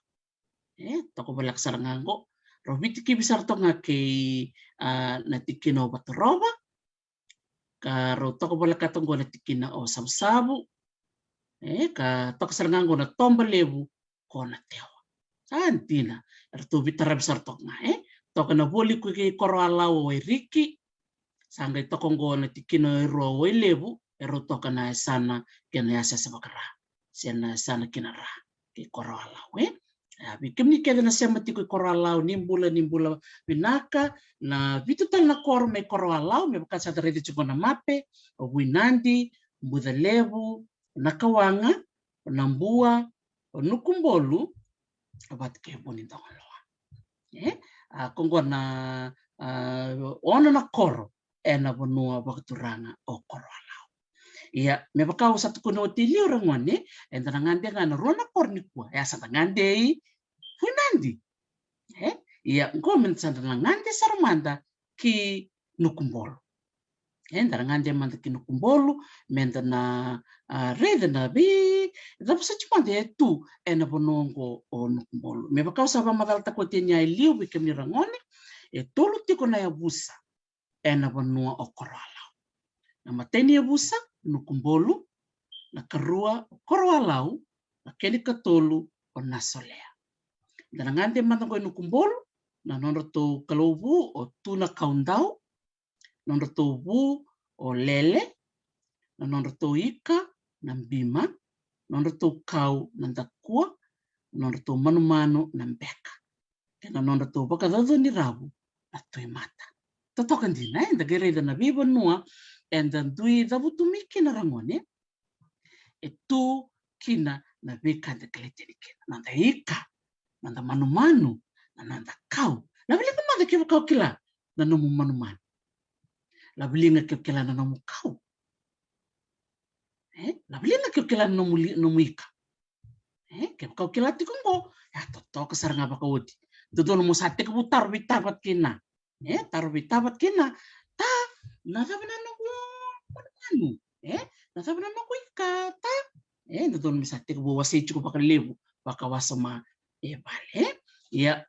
E, toka voleka sara ga qo. Rau vitikivi sara toka ga kei, a, na tikina o Vatarova. Ka rau toka voleka toka qo na tikina o Savusavu. E, ka toka sara ga qo na Toba Levu ko Natewa. Sa dina. Eratou veitaravi sara toka ga, e. Toka na voli ko kei Koroalau o Eriki. Sa qai toka qo na tikina e rua o Wailevu, e rau toka na yasana kei na yasayasa vaka-Ra, se na yasana kei na Ra, kei Koroalau, e. A, vei kemuni kece na sema tiko i Koroalau, ni bula, ni bula vinaka, na vitu tale na koro mai Koroalau, me vaka sa da raica tiko na mape, o Vuinadi, Bucalevu, Nakawaqa, o Nabua, o Nukubolu, vata kei Vunidogoloa. E? A, ko qo na, a, ono na koro ena vanua vakaturaga o Koroalau. Ia, me vaka au sa tukuna oti e liu, ragone, eda na gade ga na rua na koro nikua, e a sa da gade i Vuinadi. E? Ia, qo me sa da na gade sara mada ki Nukubolu. E, da na gade mada ki Nukubolu, me da na, a, raica na veicava soti mada e tu ena vanua oqo o Nukubolu. Me vaka au sa vakamacalataka oti e liu vei kemuni ragone, e tolu tiko na yavusa ena vanua o Koroalau. Na imatai ni yavusa, Nukubolu, na ikarua o Koroalau, na kena ikatolu o Nasolea. Da na gade mada oqo e Nukubolu, na nodratou kalou vu o Tuna Kaudau, nodratou vu o Lele, na nodratou ika na Bima, nodratou kau na Dakua, nodratou manumanu na Beka, kei na nodratou vakacaucauniravu na Tuimata. Totoka dina, e, da qai raica na veivanua eda dui cavutu mai kina ragone. E tu kina na veika eda kilai tani kina. Na noda ika, na noda manumanu, na noda kau. Laveliga mada kevaka o kila na nomu manumanu. Laveliga ke o kila na nomu kau. E, laveliga ke o kila na nomu li-, nomu ika. E, kevaka o kila tiko oqo, e a totoka sara ga vakaoti. Dodonu mo sa tekivu taro vei ta vata kei na. E, taro vei ta vata kei na. Ta, na cava na noqu manumanu? E, na cava na noqu ika, ta? E, dodonu me sa tekivu wasei tiko vakalevu, vakawasoma e vale. Ia,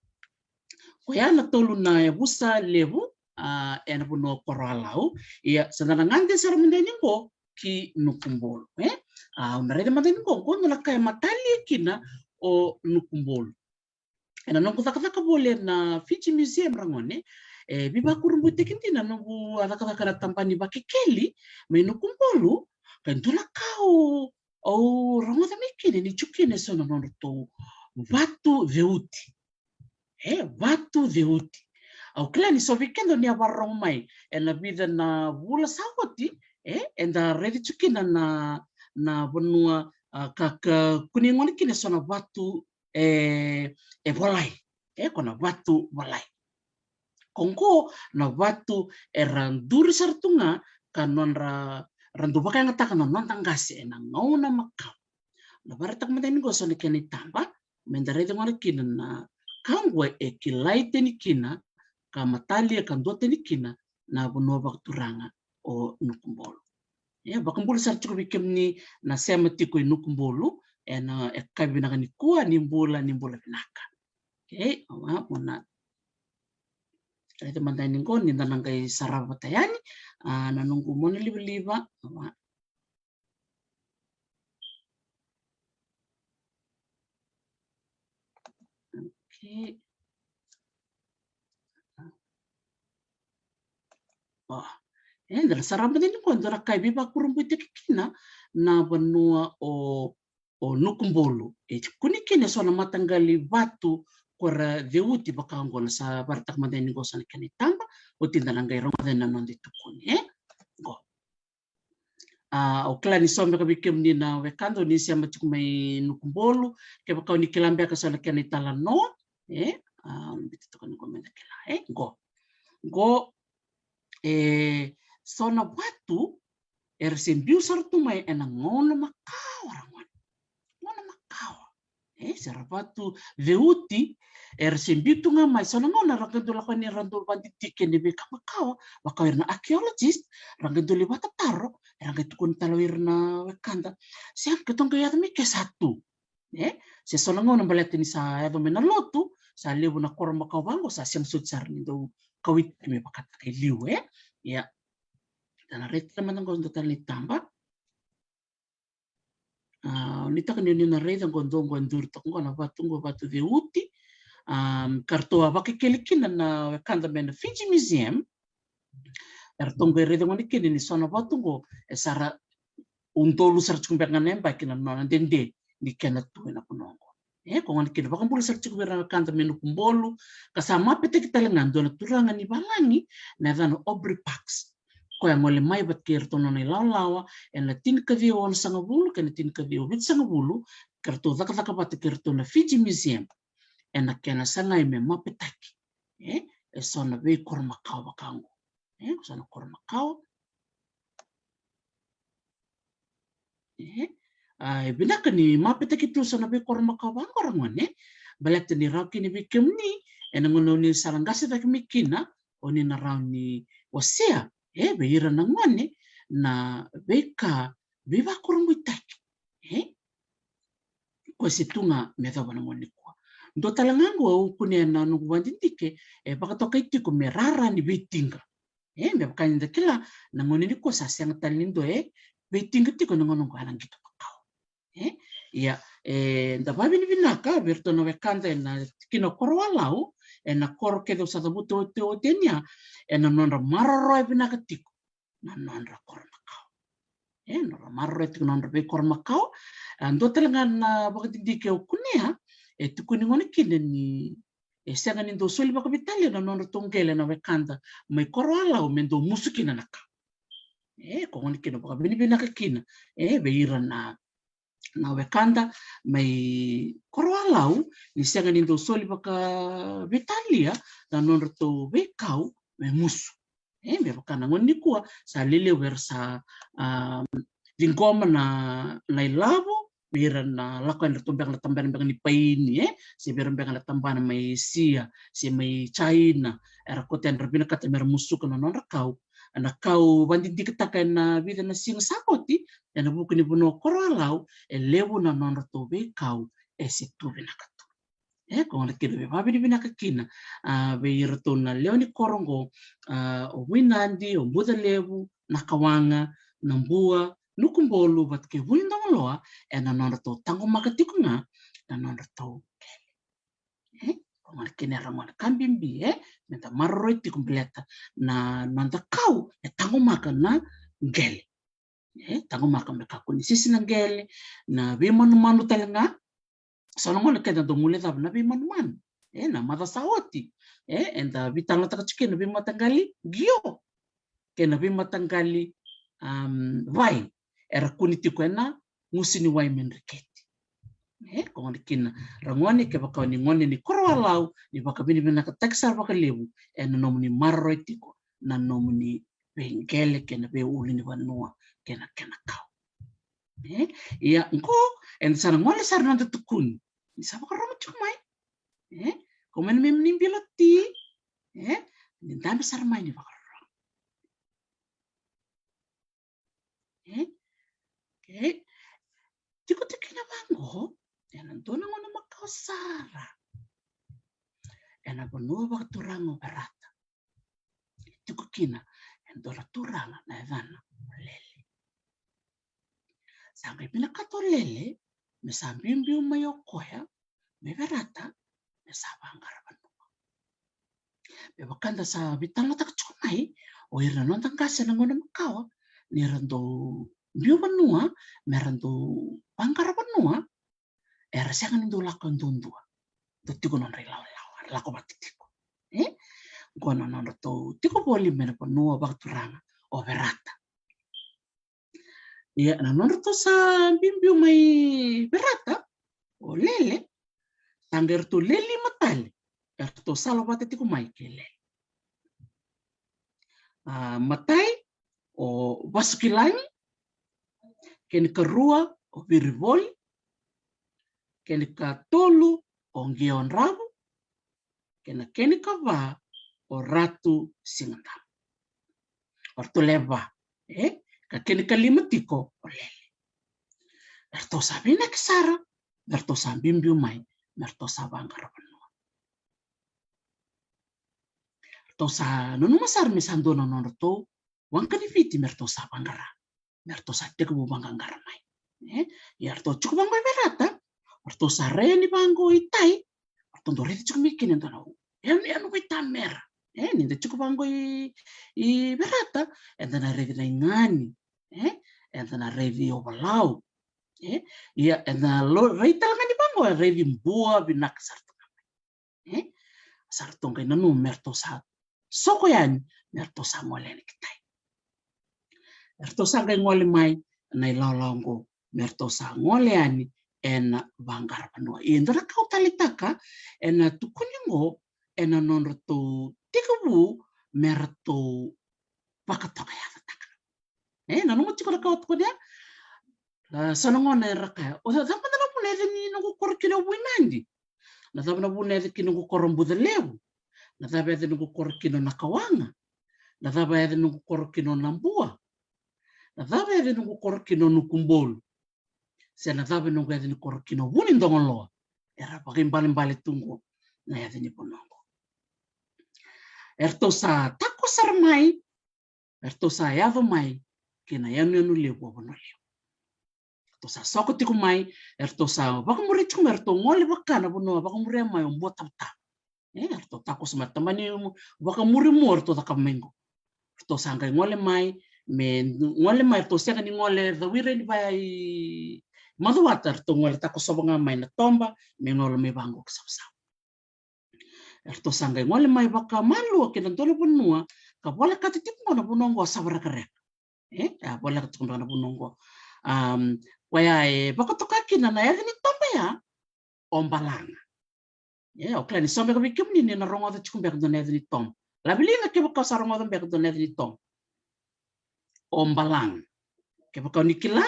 koya na tolu na yavusa levu, a, ena vanua o Koroalau. Ia, sa da na gade sara mada yani oqo ki Nukubolu, e? A, au na raica mada yani oqo, oqo na ka e matalia kina o Nukubolu. Ena noqu cakacaka voli ena Fiji Museum ragone, e veivakurabuitaki dina noqu a cakacaka na tabana ni Vakekeli mai Nukubolu, ka e dua na ka au, au rogoca mai kina ni tu kina eso na nodratou vatu ceuti. E, vatu ceuti. Au kila ni so vei keda ni a vakarorogo mai ena vica na vula sa oti, e, eda raici tu kina na, na vanua, a, ka, ka kunei gona kina eso na vatu e, e volai. E, ko na vatu volai. Ko oqo na vatu era duri sara tu ga ka nodra, ra dau vakayagataka na noda qase ena gauna makawa. Na vakaraitaka mada yani oqo eso na kena itaba, me da raica gona kina na ka oqo e kilai tani kina, ka matalia ka dua tani kina na vanua vakaturaga o Nukubolu. E, vakabula sara tiko vei kemuni na sema tiko i Nukubolu, ena, e, yakavi vinaka nikua, ni bula, ni bula vinaka. Okei, awa, mo na raica mada yani oqo, ni da na qai sarava vata yani, a, na noqu mona livaliva, awa. Okei. O. E, da na sarava mada yani oqo, dua na ka e veivakurabuitaki kina na vanua o, o Nukubolu. E kunei kina eso na mataqali vatu ko ra ceuti vaka oqo, na sa vakaraitaka mada yani oqo eso na kena itaba, oti da na qai rogoca na noda itukuni, e? Oqo. A, au kila ni so beka vei kemuni na wekada o ni sema tiko mai Nukubolu, kevaka o ni kila beka eso na kena italanoa, e, a, au na biuta toka ni qo me da kila, e, qo. Qo, e, so na vatu era se biu sara tu mai ena gauna makawa, ragone. Gauna makawa. E, se ra vatu ceuti, era se biu tu ga mai, so na gauna ra qai dau lako yani ra dau vakadidike ena veika makawa, vaka o ira na archaeologist, ra qai dau lai vakatataro, era qai tukuna tale o ira na wekada. Se keitou qai yaco mai ke sa tu. E, se so na gauna baleta ni sa yaco mai na lotu, sa levu na koro makawa vaqo, sa sega soti sara ni dau kauwaitaki me vakataka e liu, e. Ia. Da na raica mada qo dua tale na itaba. A, nuitaka ni o ni na raica qo, dua qo e duri toka qo na vatu qo, vatu ceuti. Am, ka ratou a vakekeli kina na wekada mai na Fiji Museum. Eratou qai raica gona kina ni so na vatu qo e sa ra udolu sara tiko beka ga na yabaki na nona dede ni kena tu ena vanua qo. E, ko gona kina vakabula sara tiko vei ira na wekada mai Nukubolu, ka sa mapetaki tale ga dua na turaga ni valagi na yacana o Aubrey Parks. Koya gole mai vata kei iratou na nona ilawalawa ena tinikaciwa onosagavulu kei na tinikaciwa vitusagavulu, ka ratou cakacaka vata kei iratou na Fiji Museum ena kena sagai me mapetaki, e, eso na veikoro makawa vaka oqo. E, so na koro makawa. E, a, e vinaka ni mapetaki tu so na veikoro makawa vaqo, ragone, baleta ni rawa kina vei kemuni ena gauna o ni sa qase cake mai kina, o ni na rawa ni wasea E, vei ira na gone na veika veivakurabuitaki, e, ko e se tu ga me yacova na gauna nikua. Dua tale ga oqo au kunea na noqu vakadidike, e vakatokai tiko me rara ni veitiqa. E, me vaka ni da kila, na gauna nikua sa sega tale ni dua e veitiqa tiko na gauna oqo, a na qito makawa. E, ia, e, da vakavinavinaka vei iratou na wekada ena tikina o Koroalau, ena koro kece au sa cavuta oti, oti yani, ena nodra maroroya vinaka tiko na nodra koro makawa. E, nodra maroroya tiko na nodra veikoro makawa. A, dua tale ga na vakadidike au kunea, e tukuni gona kina ni e sega ni dau soli vakaveitalia na nodratou qele na wekada mai Koroalau me dau musu kina na kau. E, ko gona kina vakavinavinaka kina, e, vei ira na, na wekada mai Koroalau, ni sega ni dau soli vakaveitalia na nodratou veikau me musu. E, me vaka na gauna nikua, sa lelevu era sa, a, ciqoma na, na ilavo, vei ira na lako yani, ratou beka na tabana beka ni paini, e, se vei ira beka na tabana mai Sia, se mai Jaina, era koto yani ra vinakata me ra musuka na nodra kau. Na kau vakadidiketaka ena vica na siga sa oti, ena vuku ni vanua o Koroalau, e levu na nodratou veikau e se tu vinaka tu. E, ko gona kina me vakavinavinaka kina, a, vei iratou na lewe ni koro oqo, a, o Vuinadi, o Bucalevu, Nakawaga, Nabua, Nukubolu vata kei Vulidogoloa, ena nodratou taqomaka tiko ga na nodratou qele. E, ko gona kina era gone ka bibi, e, me da maroroi tiko baleta na noda kau e taqomaka na qele. E, taqomaka me kakua ni sisi na qele, na veimanumanu tale ga. So na gone keda dau guilecava na veimanumanu. E, na macawa sa oti, e, eda veitalanoataka tiko kina na veimataqali qio kei na veimataqali, am, vai era kune tiko ena gusu ni wai me dreketi. E, ko gona kina ra gone, kevaka o ni gone ni Koroalau, ni vakavinavinakataki sara vakalevu ena nomuni maroroi tiko na nomuni veiqele kei na veiulunivanua kei na kena kau. E, ia, qo eda sa na gole sara na noda tukuni. Ni sa vakarorogo tiko mai. E, ko mai na memu ni bilo ti. E, ni dabe sara mai ni vakarorogo. E, okay. Tiko tiko kina vaqo ena dua na gauna makawa sara ena vanua vakaturaga o Verata. Tiko kina e dua na turaga na yacana o Lele. Sa qai vinakata o Lele me sa biubiu mai o koya mai Verata me sa vaqara vanua. Me vaka da sa veitalanoataka tiko mai, o ira na noda qase ena gauna makawa, ni ra dau biu vanua me ra dau vaqara vanua, era sega ni dau lako duadua. Dau tiko nodra ilawalawa, era lako vata tiko. E? Qo na nodratou tiko voli mai na vanua vakaturaga o Verata. Ia, na nodratou sa biubiu mai Verata o Lele, sa qai ratou le lima tale eratou sala vata tiko mai kei Lele. A, matai o Vasukilagi, kena ikarua o Virivoli, kena ikatolu o Qiodravu, kei na kena ikava o Ratu Sigadamu. O ratou le va, e? Ka kena ikalima tiko o Lele. Eratou sa vinaka sara me ratou sa biubiu mai me ratou sa vaqara vanua. Ratou sa nanuma sara me sa dua na nodratou waqa ni Viti me ratou sa vaqara, me ratou sa tekivu vaqaqara mai. E? Ia ratou tiko vaqo i Verata, ratou sa rai yani vaqo i tai, ratou dau raici tiko mai kina e dua na yanuyanu vaitamera. E, ni da tiko vaqo i, i Verata, eda na raici na igani. E? Eda na raici ovalau. E? Ia eda na lo-, rai tale ga ni vaqo, e raici bua vinaka sara tu ga mai. E? Sa ratou qai nanuma me ratou sa soko yani, me ratou sa gole yani ki tai. Eratou sa qai gole mai na ilawalawa oqo, me ratou sa gole yani ena vaqara vanua. Ia e dua na ka au taleitaka ena tukuni oqo, ena nodratou tekivu me ratou vakatokayacataka. E, nanuma tiko na ka au tukuna ya. A, so na gone era kaya, o cava na vuna e yaca ni noqu koro kina o Vuinadi? Na cava na vuna e yaca kina noqu koro o Bucalevu? Na cava e yaca ni noqu koro kina o Nakawaga? Na cava e yaca ni noqu koro kina o Nabua? Na cava e yaca ni noqu koro kina o Nukubolu? Se na cava e noqu yaca ni koro kina o Vunidogoloa? Era vakaibalebale tu qo na yaca ni vanua qo. Eratou sa tako sara mai, eratou sa yaco mai ki na yanuyanu levu o Vanua Levu. Eratou sa soko tiko mai, eratou sa vakamuri tiko mai, eratou gole vaka na vanua vakamuria mai o Buatavatava. E, eratou takoso mai, tabana ni Vakamurimua eratou cakava mai qo. Eratou sa qai gole mai, me gole mai, eratou sega ni gole cawira ni vaya i Macuata, eratou gole takosova ga mai na toba me gole mai vaqo ki Savusavu. Eratou sa qai gole mai vakamalua ki na dua na vanua ka volekata tiko qo na vanua qo Savarakareka. E, a voleka tiko qo na vanua qo. Am, koya e vakatoka kina na yaca ni toba ya o Balaga. E, au kila ni so beka vei kemuni ni na rogoca tiko beka dua na yaca ni toba. Laveliga kevaka o sa rogoca beka dua na yaca ni toba. O Balaga. Kevaka o ni kila,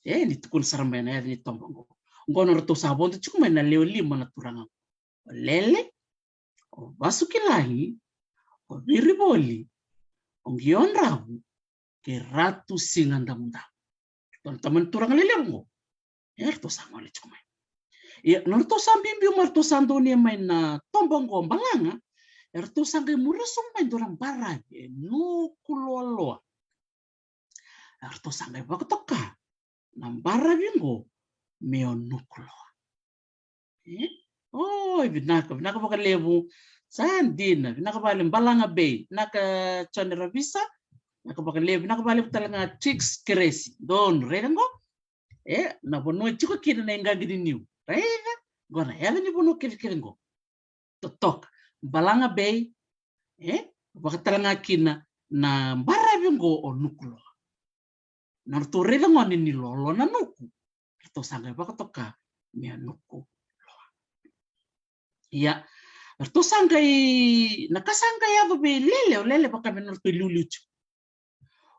e, ni tukuna sara mai na yaca ni toba qo. Qo na ratou sa vodo tiko mai na lewe lima na turaga qo. O Lele, o Vasukilagi, o Virivoli, o Qiodravu, kei Ratu Siga Damudamu. Ratou na tamani turaga lelevu qo. E, ratou sa gole tiko mai. Ia, na ratou sa biubiu mai, ratou sa donuya mai na toba qo Balaga, eratou sa qai muria sobu mai dua na baravi e Nukuloaloa. Eratou sa qai vakatoka na baravi qo me o Nukuloa. E? Oi, vinaka, vinaka vakalevu. Sa dina, vinaka vakalevu Balaga Bay, vinaka Jone Ravisa, vinaka vakalevu, vinaka vakalevu tale ga Trix Keresi. Donu, raica qo. E, na vanua e tiko kina na iqaqi ni niu. Raica, qo na yaca ni vanua kecekece qo. Totoka. Balaga Bay, e, vakatale ga kina na baravi qo o Nukuloa. Na ratou raica gone ni loaloa na nuku, ratou sa qai vakatoka me a Nukuloa. Ia, ratou sa qai, na ka sa qai yaco vei Lele, o Lele vaka me na ratou iliuliu tiko.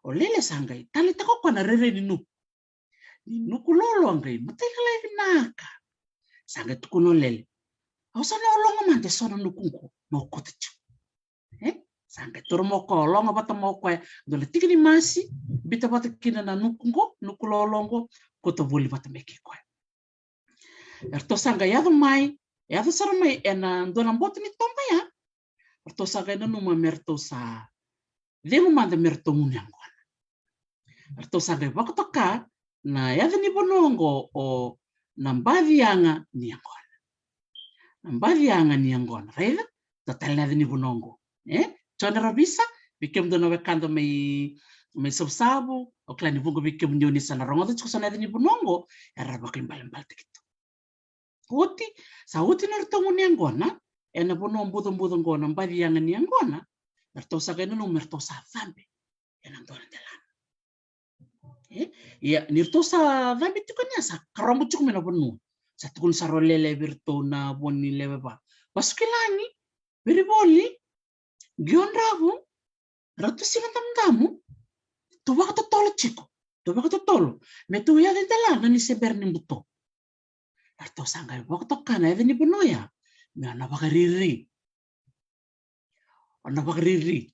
O Lele sa qai taleitaka o koya na rairai ni nuku. Ni Nukuloaloa qai matailalai vinaka. Sa qai tukuna o Lele, au sa na ologa mada e so na nuku qo mo kauta tiko. E? Sa qai toro mo koya, ologa vata mo koya dua na tiki ni masi, bita vata kina na nuku qo, Nukuloaloa qo, kauta voli vata me kei koya. Eratou sa qai yaco mai, yaco sara mai ena dua na boto ni toba ya. Eratou sa qai nanuma me ratou sa cegu mada me ratou gunu yaqona. Eratou sa qai vakatoka na yaca ni vanua oqo o Nabaciyaga ni Yaqona. Nabaciyaga ni Yaqona, raica? Dua tale na yaca ni vanua oqo. E? Jone Ravisa, vei kemudou na wekada mai, mai Savusavu, au kila ni vuqa vei kemudou ni sa na rogoca tiko so na yaca ni vanua oqo, era vakaibalebaletaki tu. Oti, sa oti na ratou gunu yaqona ena vanua bucabuca oqo Nabaciyaga ni Yaqona, eratou sa qai nanuma me ratou sa cabe ena dua na delana. E? Ia, ni ratou sa cabe tiko ni a sa karobo tiko mai na vanua. Sa tukuna sara o Lele vei ratou na vo ni lewe va. Vasukilagi, Virivoli, Qiodravu, Ratu Siga Damudamu, tou vakatotolo tiko, tou vakatotolo. Me tou yaco i delana ni se bera ni buto. Eratou sa qai vakatoka na yaca ni vanua ya me o Navariri. O Navariri.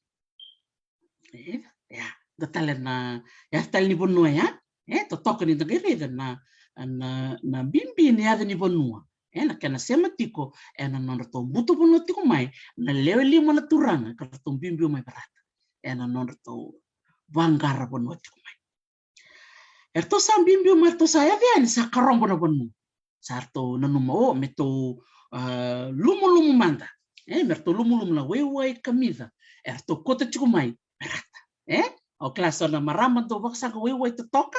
E, ya, dua tale na, ya tale ni vanua ya. E, totoka ni da qai raica na, na, na bibi ni yaca ni vanua. E, na kena sema tiko ena nodratou buto vanua tiko mai na lewe lima na turaga ka ratou biubiu mai Verata. Ena nodratou vaqara vanua tiko mai. Eratou sa biubiu mai, eratou sa yaco yani, sa karobo na vanua. Sa ratou nanuma, o, me tou, a, lumulumu mada. E, me ratou lumulumu na waiwai kamica eratou kauta tiko mai Verata. E? Au kila so na marama dau vakasaqa waiwai totoka,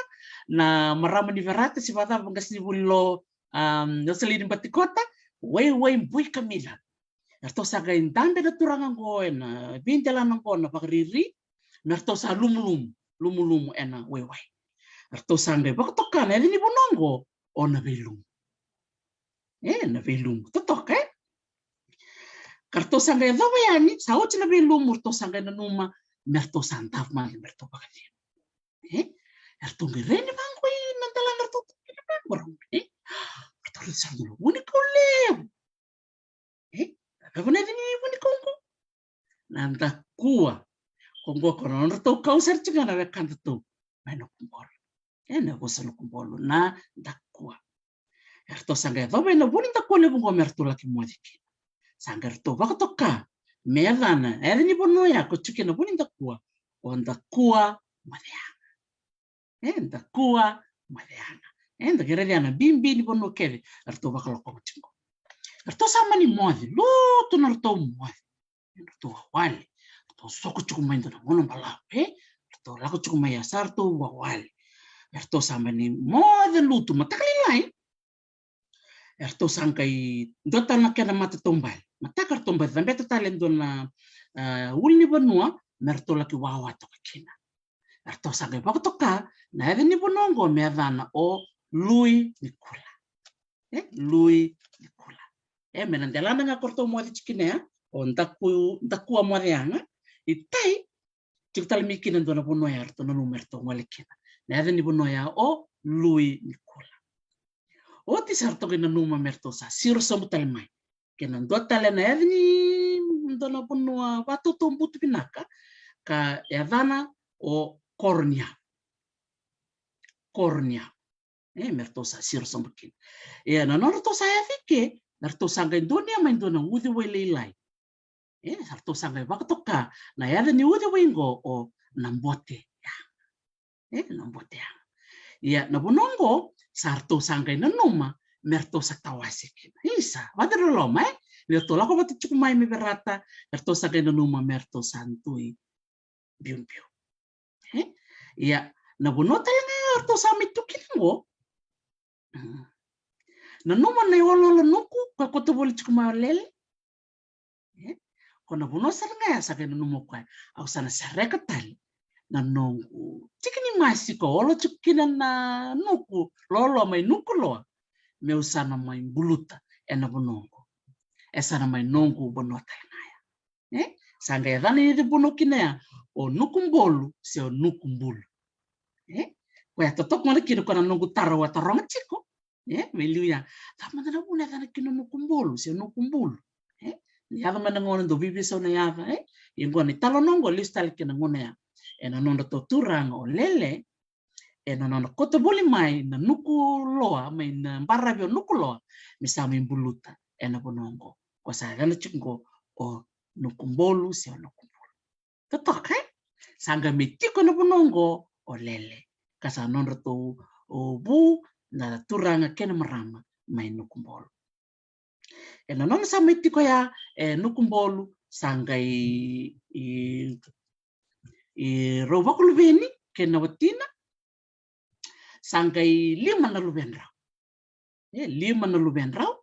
na marama ni Verata, se vakacava, qasenivuli lo, a, Rosalini Batikota, waiwai bui kamica. Eratou sa qai dabe na turaga oqo ena veidelana oqo Navariri, me ratou sa lumulumu, lumulumu ena waiwai. Eratou sa qai vakatoka na yaca ni vanua oqo o Naveilumu. E, Naveilumu, totoka, e? Ka ratou sa qai yacova yani, sa oti Naveilumu, ratou sa qai nanuma me ratou sa davo mada me ratou vakacegu. E? Eratou qai rai ni vaqo i na delana, ratou tu kina vaqo, e? Ratou raica sara dua na vunikau levu. E? Cava na yaca ni vunikau oqo? Na dakua. Ko qo ko nodratou kau sara tiko ga na wekadatou mai Nukubolu. E, na vosa Nukubolu na dakua. Eratou sa qai yacova ena vu ni dakua levu qo me ratou laki moce kina. Sa qai ratou vakatoka me yacana, e, yaca ni vanua ya ko tiko ena vu ni dakua, o Dakua Moceyaga. E, Dakua Moceyaga. E, da qai raica na bibi ni vanua kece eratou vakalokova tiko qo. Eratou sa mani moce, lutu na ratou moce. Eratou wawale, eratou soko tiko mai dua na gauna balavu, e? Eratou lako tiko mai ya sa ratou wawale. Eratou sa mani moce lutu mataka lailai. Eratou sa qai dua tale na kena matataubale. Mataka eratou bau cabeta tale e dua na, a, ulunivanua me ratou laki wawa toka kina. Eratou sa qai vakatoka na yaca ni vanua oqo me yacana o Lui ni Kula. E, Lui ni Kula. E, mai na delana ga ko ratou moce tiko kina ya, o Daku, Dakua Moceyaga. I tai, tiko tale mai kina dua na vanua ya ratou nanuma me ratou gole kina. Na yaca ni vanua ya o Lui ni Kula. Oti sa ratou qai nanuma me ratou sa siro sobu tale mai kei na dua tale na yaca ni dua na vanua vakatotobutu vinaka, ka yacana o Koroniyavu. Koroniyavu. E, me ratou sa siro sobu kina. Ia na nodratou sa yaco i ke, na ratou sa qai donuya mai dua na uciwai lailai. E, sa ratou sa qai vakatoka na yaca ni uciwai qo o Naboteyaga. E, Naboteyaga. Ia na vanua oqo sa ratou sa qai nanuma me ratou sa tawase kina. Isa, vata loloma, e? Ni ratou lako vata tiko mai me Verata, eratou sa qai nanuma me ratou sa dui biubiu. E? Ia na vanua tale ga eratou sa mai tu kina qo. Mm. Nanuma na ioloolo nuku, koya kauta voli tiko mai o Lele. E? Ko na vanua sara ga ya sa qai nanuma o koya, au sa na sereka tale na noqu tiki ni masi ko olo tiko kina na nuku loloa mai Nukuloa, meu sa na mai buluta ena vanua oqo. E sa na mai noqu vanua tale ga ya. E? Sa qai yacana ni vanua kina ya o Nukubolu se o Nukubulu. E? Koya totoka gona kina ko na noqu taro au a taroga tiko. E? Me liu ya, cava mada na vuna e yacana kina o Nukubolu se o Nukubulu? E? Ni yaco mai na gauna dau veiveisau na yaca, e? Ia qo na italanoa qo lesu tale kina gauna ya ena nodratou turaga o Lele, ena nona kauta voli mai na Nukuloa, mai na baravi o Nukuloa, me sa mai buluta ena vanua oqo. Ko sa yacana tiko qo o Nukubolu se o Nukubulu. Totoka, e? Sa qai mai tiko ena vanua oqo o Lele, ka sa nodratou vu na turaga kei na marama mai Nukubolu. Ena nona sa mai tiko ya e Nukubolu, sa qai i, i rau vakaluveni kei na watina, sa qai lima na luvedrau. E, lima na luvedrau.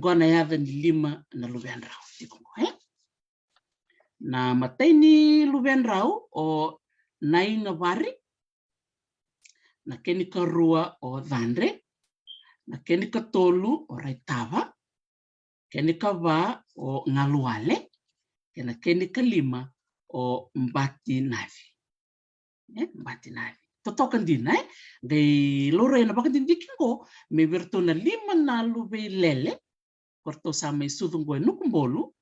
Qo na yaca ni lima na luvedrau tiko qo, e? Na imatai ni luvedrau o Nainavari, na kena ikarua o Cadre, na kena ikatolu o Raitava, kena ikava o Galuwale, kei na kena ikalima o Batinavi. E, Batinavi. Totoka dina, e? Qai laurai ena vakadidike qo me vei iratou na lima na luve i Lele ko ratou sa mai sucu qo e Nukubolu,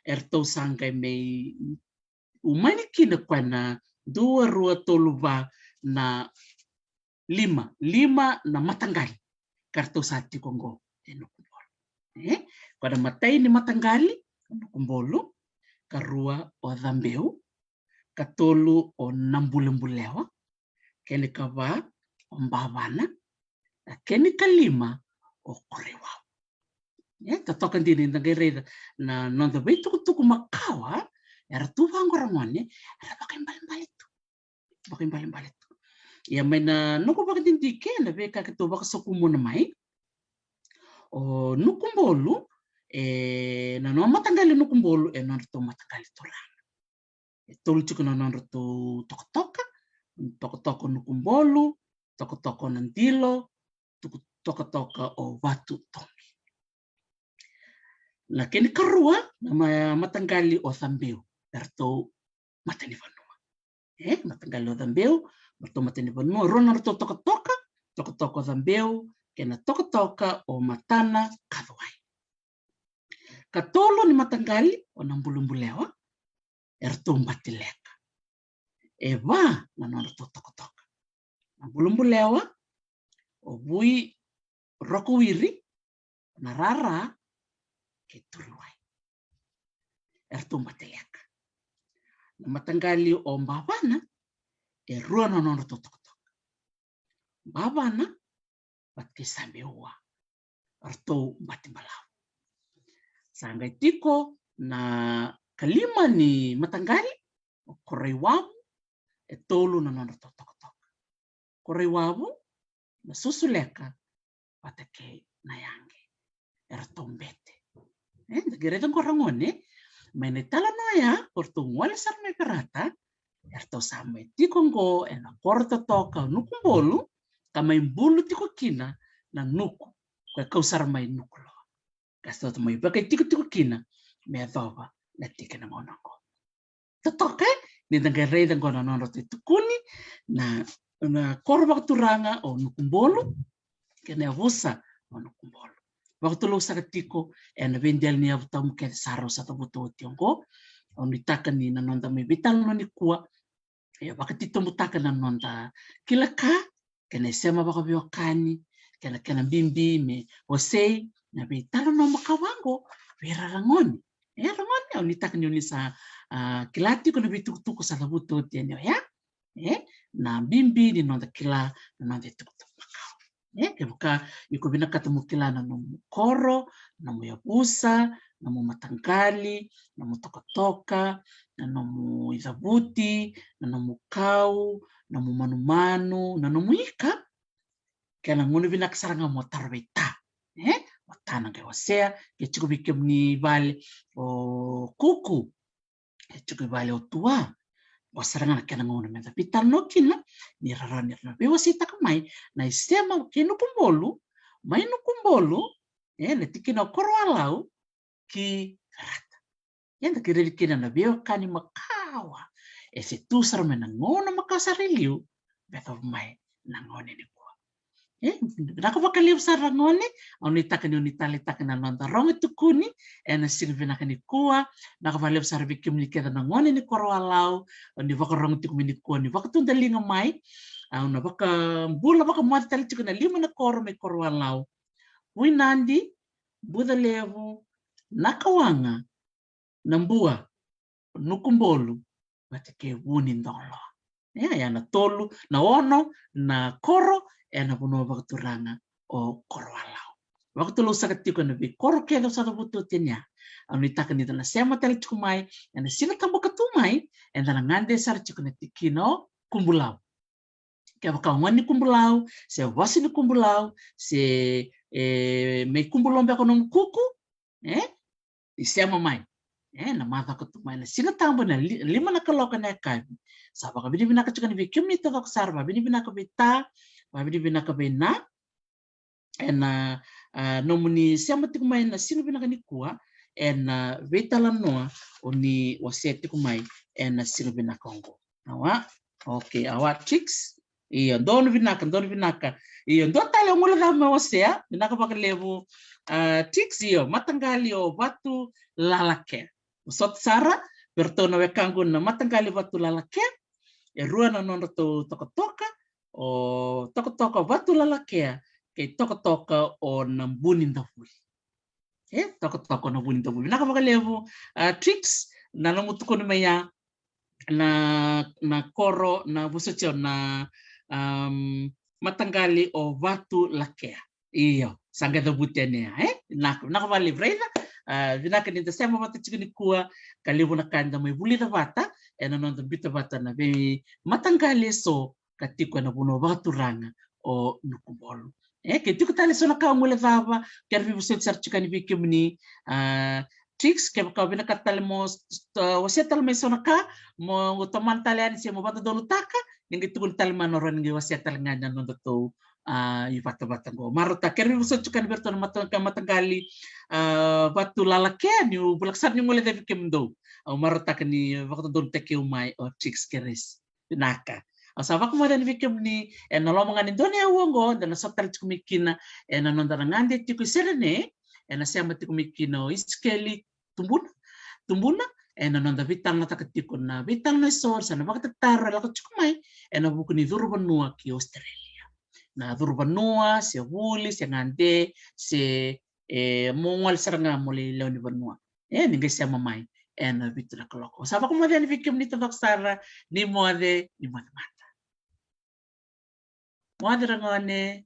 eratou sa qai mai umani kina koya na dua, rua, tolu, va, na lima, lima na mataqali ka ratou sa tiko qo e Nukubolu. E? Ko na imatai ni mataqali o Nukubolu, karua o Cabeu, katolu o Nabulebulewa, kena ikava o Bavana, na kena ikalima o Koreiwau. E, totoka dina, da qai raica na noda veitukutuku makawa era tu vaqo ra gone, era vakaibalebale tu. Vakaibalebale tu. Ia mai na noqu vakadidike, na veika keitou vakasokumuna mai, o Nukubolu, e, na nona mataqali Nukubolu e nodratou mataqali turaga. E tolu tiko na nodratou tokatoka, tokatoka o Nukubolu, tokatoka o Nadilo, tuku-, tokatoka o Vatutomi. Na kena ikarua na ma-, mataqali o Cabeu, eratou matanivanua. E, mataqali o Cabeu, eratou matanivanua, rua na nodratou tokatoka, tokatoka o Cabeu kei na tokatoka o Matana Kacuwai. Katolu ni mataqali o Nabulebulewa, eratou Batileka. e va na nodratou tokatoka. Na bulabulewa, o Vui Rokowiri, na rara kei Turiwai. Eratou bati leka. Na mataqali o Bavana, e rua na nodratou tokatoka. Bavana vata kei Sameua, eratou bati balavu. Sa qai tiko na kalima ni mataqali, o Koroiwavu, e tolu na nodratou tokatoka. Koroiwavu, na Susuleka vata kei Nayaqe. Eratou bete. E, da qai raica qo, ragone, mai na italanoa ya, o ratou gole sara mai Verata, eratou sa mai tiko qo ena koro totoka o Nukubolu, ka mai bulu tiko kina na Nuku, ko e kau sara mai Nukuloa. Ka sa mai vakaitikotiko kina me yacova na tiki na gauna qo. Totoka, e, ni da qai raica qo na nodratou tukuni na, na koro vakaturaga o Nukubolu kei na yavusa o Nukubolu. Vakatulewa saka tiko ena veidela ni yavu tabu kece sa rau sa cavuta oti oqo. Au nuitaka ni na noda mai veitalanoa nikua, e vakatitobutaka na noda kila ka kei na isema vakaveiwekani, kei na kena bibi me wasei na veitalanoa makawa qo vei ira ragone. E ragone, au nuitaka ni o ni sa, a, kila tiko na veitukutuku sa cavuta oti yani oya. E, na bibi ni noda kila na noda itukutuku makawa. E, kevaka iko vinakata mo kila na nomu koro, na nomu yavusa, na nomu mataqali, na nomu tokatoka, na nomu icavuti, na nomu kau, na nomu manumanu, na nomu ika, kena gauna vinaka sara ga mo tara vei Ta. E, o Ta na qai wasea, ke tiko vei kemuni vale o Kuku, e tiko i vale o Tua. Qo sara ga na kena gauna meda veitalanoa kina, ni rarawa ni ra na veiwaseitaka mai na isema kei Nukubolu, mai Nukubolu, e, na tikina o Koroalau ki Verata. Eda kerei kina na veiwekani makawa e se tu sara mai na gauna makawa sara i liu me yacova mai na gauna nikua. E, vinaka vakalevu sara ragone. Au nuitaka ni o ni taleitaka na noda rogo tukuni ena siga vinaka nikua. Vinaka vakalevu sara vei kemuni kece na gone ni Koroalau o ni vakarogo tiko mai nikua, ni vakatudaliga mai. Au na vakabula vakamoce tale tiko na lima na koro mai Koroalau: Vuinadi, Bucalevu, Nakawaqa, Nabua, Nukubolu vata kei Vunidoloa. E, ya na tolu, na ono na koro ena vanua vakaturaga o Koroalau. Vakatulewa saka tiko ena veikoro kece au sa cavuta oti yani ya. Au nuitaka ni da na sema tale tiko mai ena Siga Tabu ka tu mai, eda na gade sara tiko na tikina o Kubulau. Kevaka o gone ni Kubulau, se wase ni Kubulau, se, e, mai Kubulau beka o nomu kuku, e, ni sema mai. E, na macawa ka tu mai na Siga Tabu na li-, lima na kaloko na yakavi. Sa vakavinavinaka tiko yani vei kemuni taucoko sara, vakavinavinaka vei Ta, vakavinavinaka vei Na, ena, a, nomuni sema tiko mai na siga vinaka nikua ena veitalanoa o ni wasea tiko mai ena siga vinaka oqo. Awa, okay, awa Trix. Io, donu vinaka, donu vinaka. Io, dua tale o guilecava me wasea, vinaka vakalevu, a, Trix, io, mataqali o Vatulalakea. Vosota sara vei ratou na wekaqu na mataqali Vatulalakea, e rua na nodratou tokatoka, o tokatoka Vatulalakea kei tokatoka o Nabunidavui. E, tokatoka o Nabunidavui. Vinaka vakalevu, a, Trix, na nomu tukuni mai ya na, na koro, na vosoti au na, am, mataqali o Vatu Lakea. Io, sa qai cavuti yani ya, e? Vinaka, vinaka vakalevu, raica. A, vinaka ni da sema vata tiko nikua, ka levu na ka eda mai vulica vata ena noda biuta vata na veimataqali eso ka tiko ena vanua vakaturaga o Nukubolu. E, ke tiko tale so na ka o guilecava, kere veivosoti sara tiko yani vei kemuni, a, Trix, kevaka o vinakata tale mo, a, wasea tale mai so na ka, mo tomana tale yani se mo vakadodonutaka, ni qai tukuna tale mai na rawa ni qai wasea tale ga ena nodatou, a, ivatavata qo. Marautaka, kere veivosoti tiko yani vei ratou na mata-, mataqali, a, Vatu Lalakea, niu voleka sara niu guilecavi kemudou. Au marautaka ni vakadodonutaki au mai o Trix Keresi. Vinaka. Au sa vakamoce yani vei kemuni ena loma ga ni dua na aua oqo, da na sota tale tiko mai kina ena noda na gade tiko i Serene, ena sema tiko mai kina o Isikeli Tubuna, Tubuna, ena noda veitalanoataka tiko na veitalanoa eso sa na vakatataro e lako tiko mai ena vuku ni curu vanua ki Australia. Na curu vanua, se vuli, se gade, se e mo gole sara ga mo lai lewe ni vanua. E, ni qai sema mai ena vitu na kaloko. Sa vakamoce yani vei kemuni taucoko sara, ni moce, ni moce mada. Moce ragone,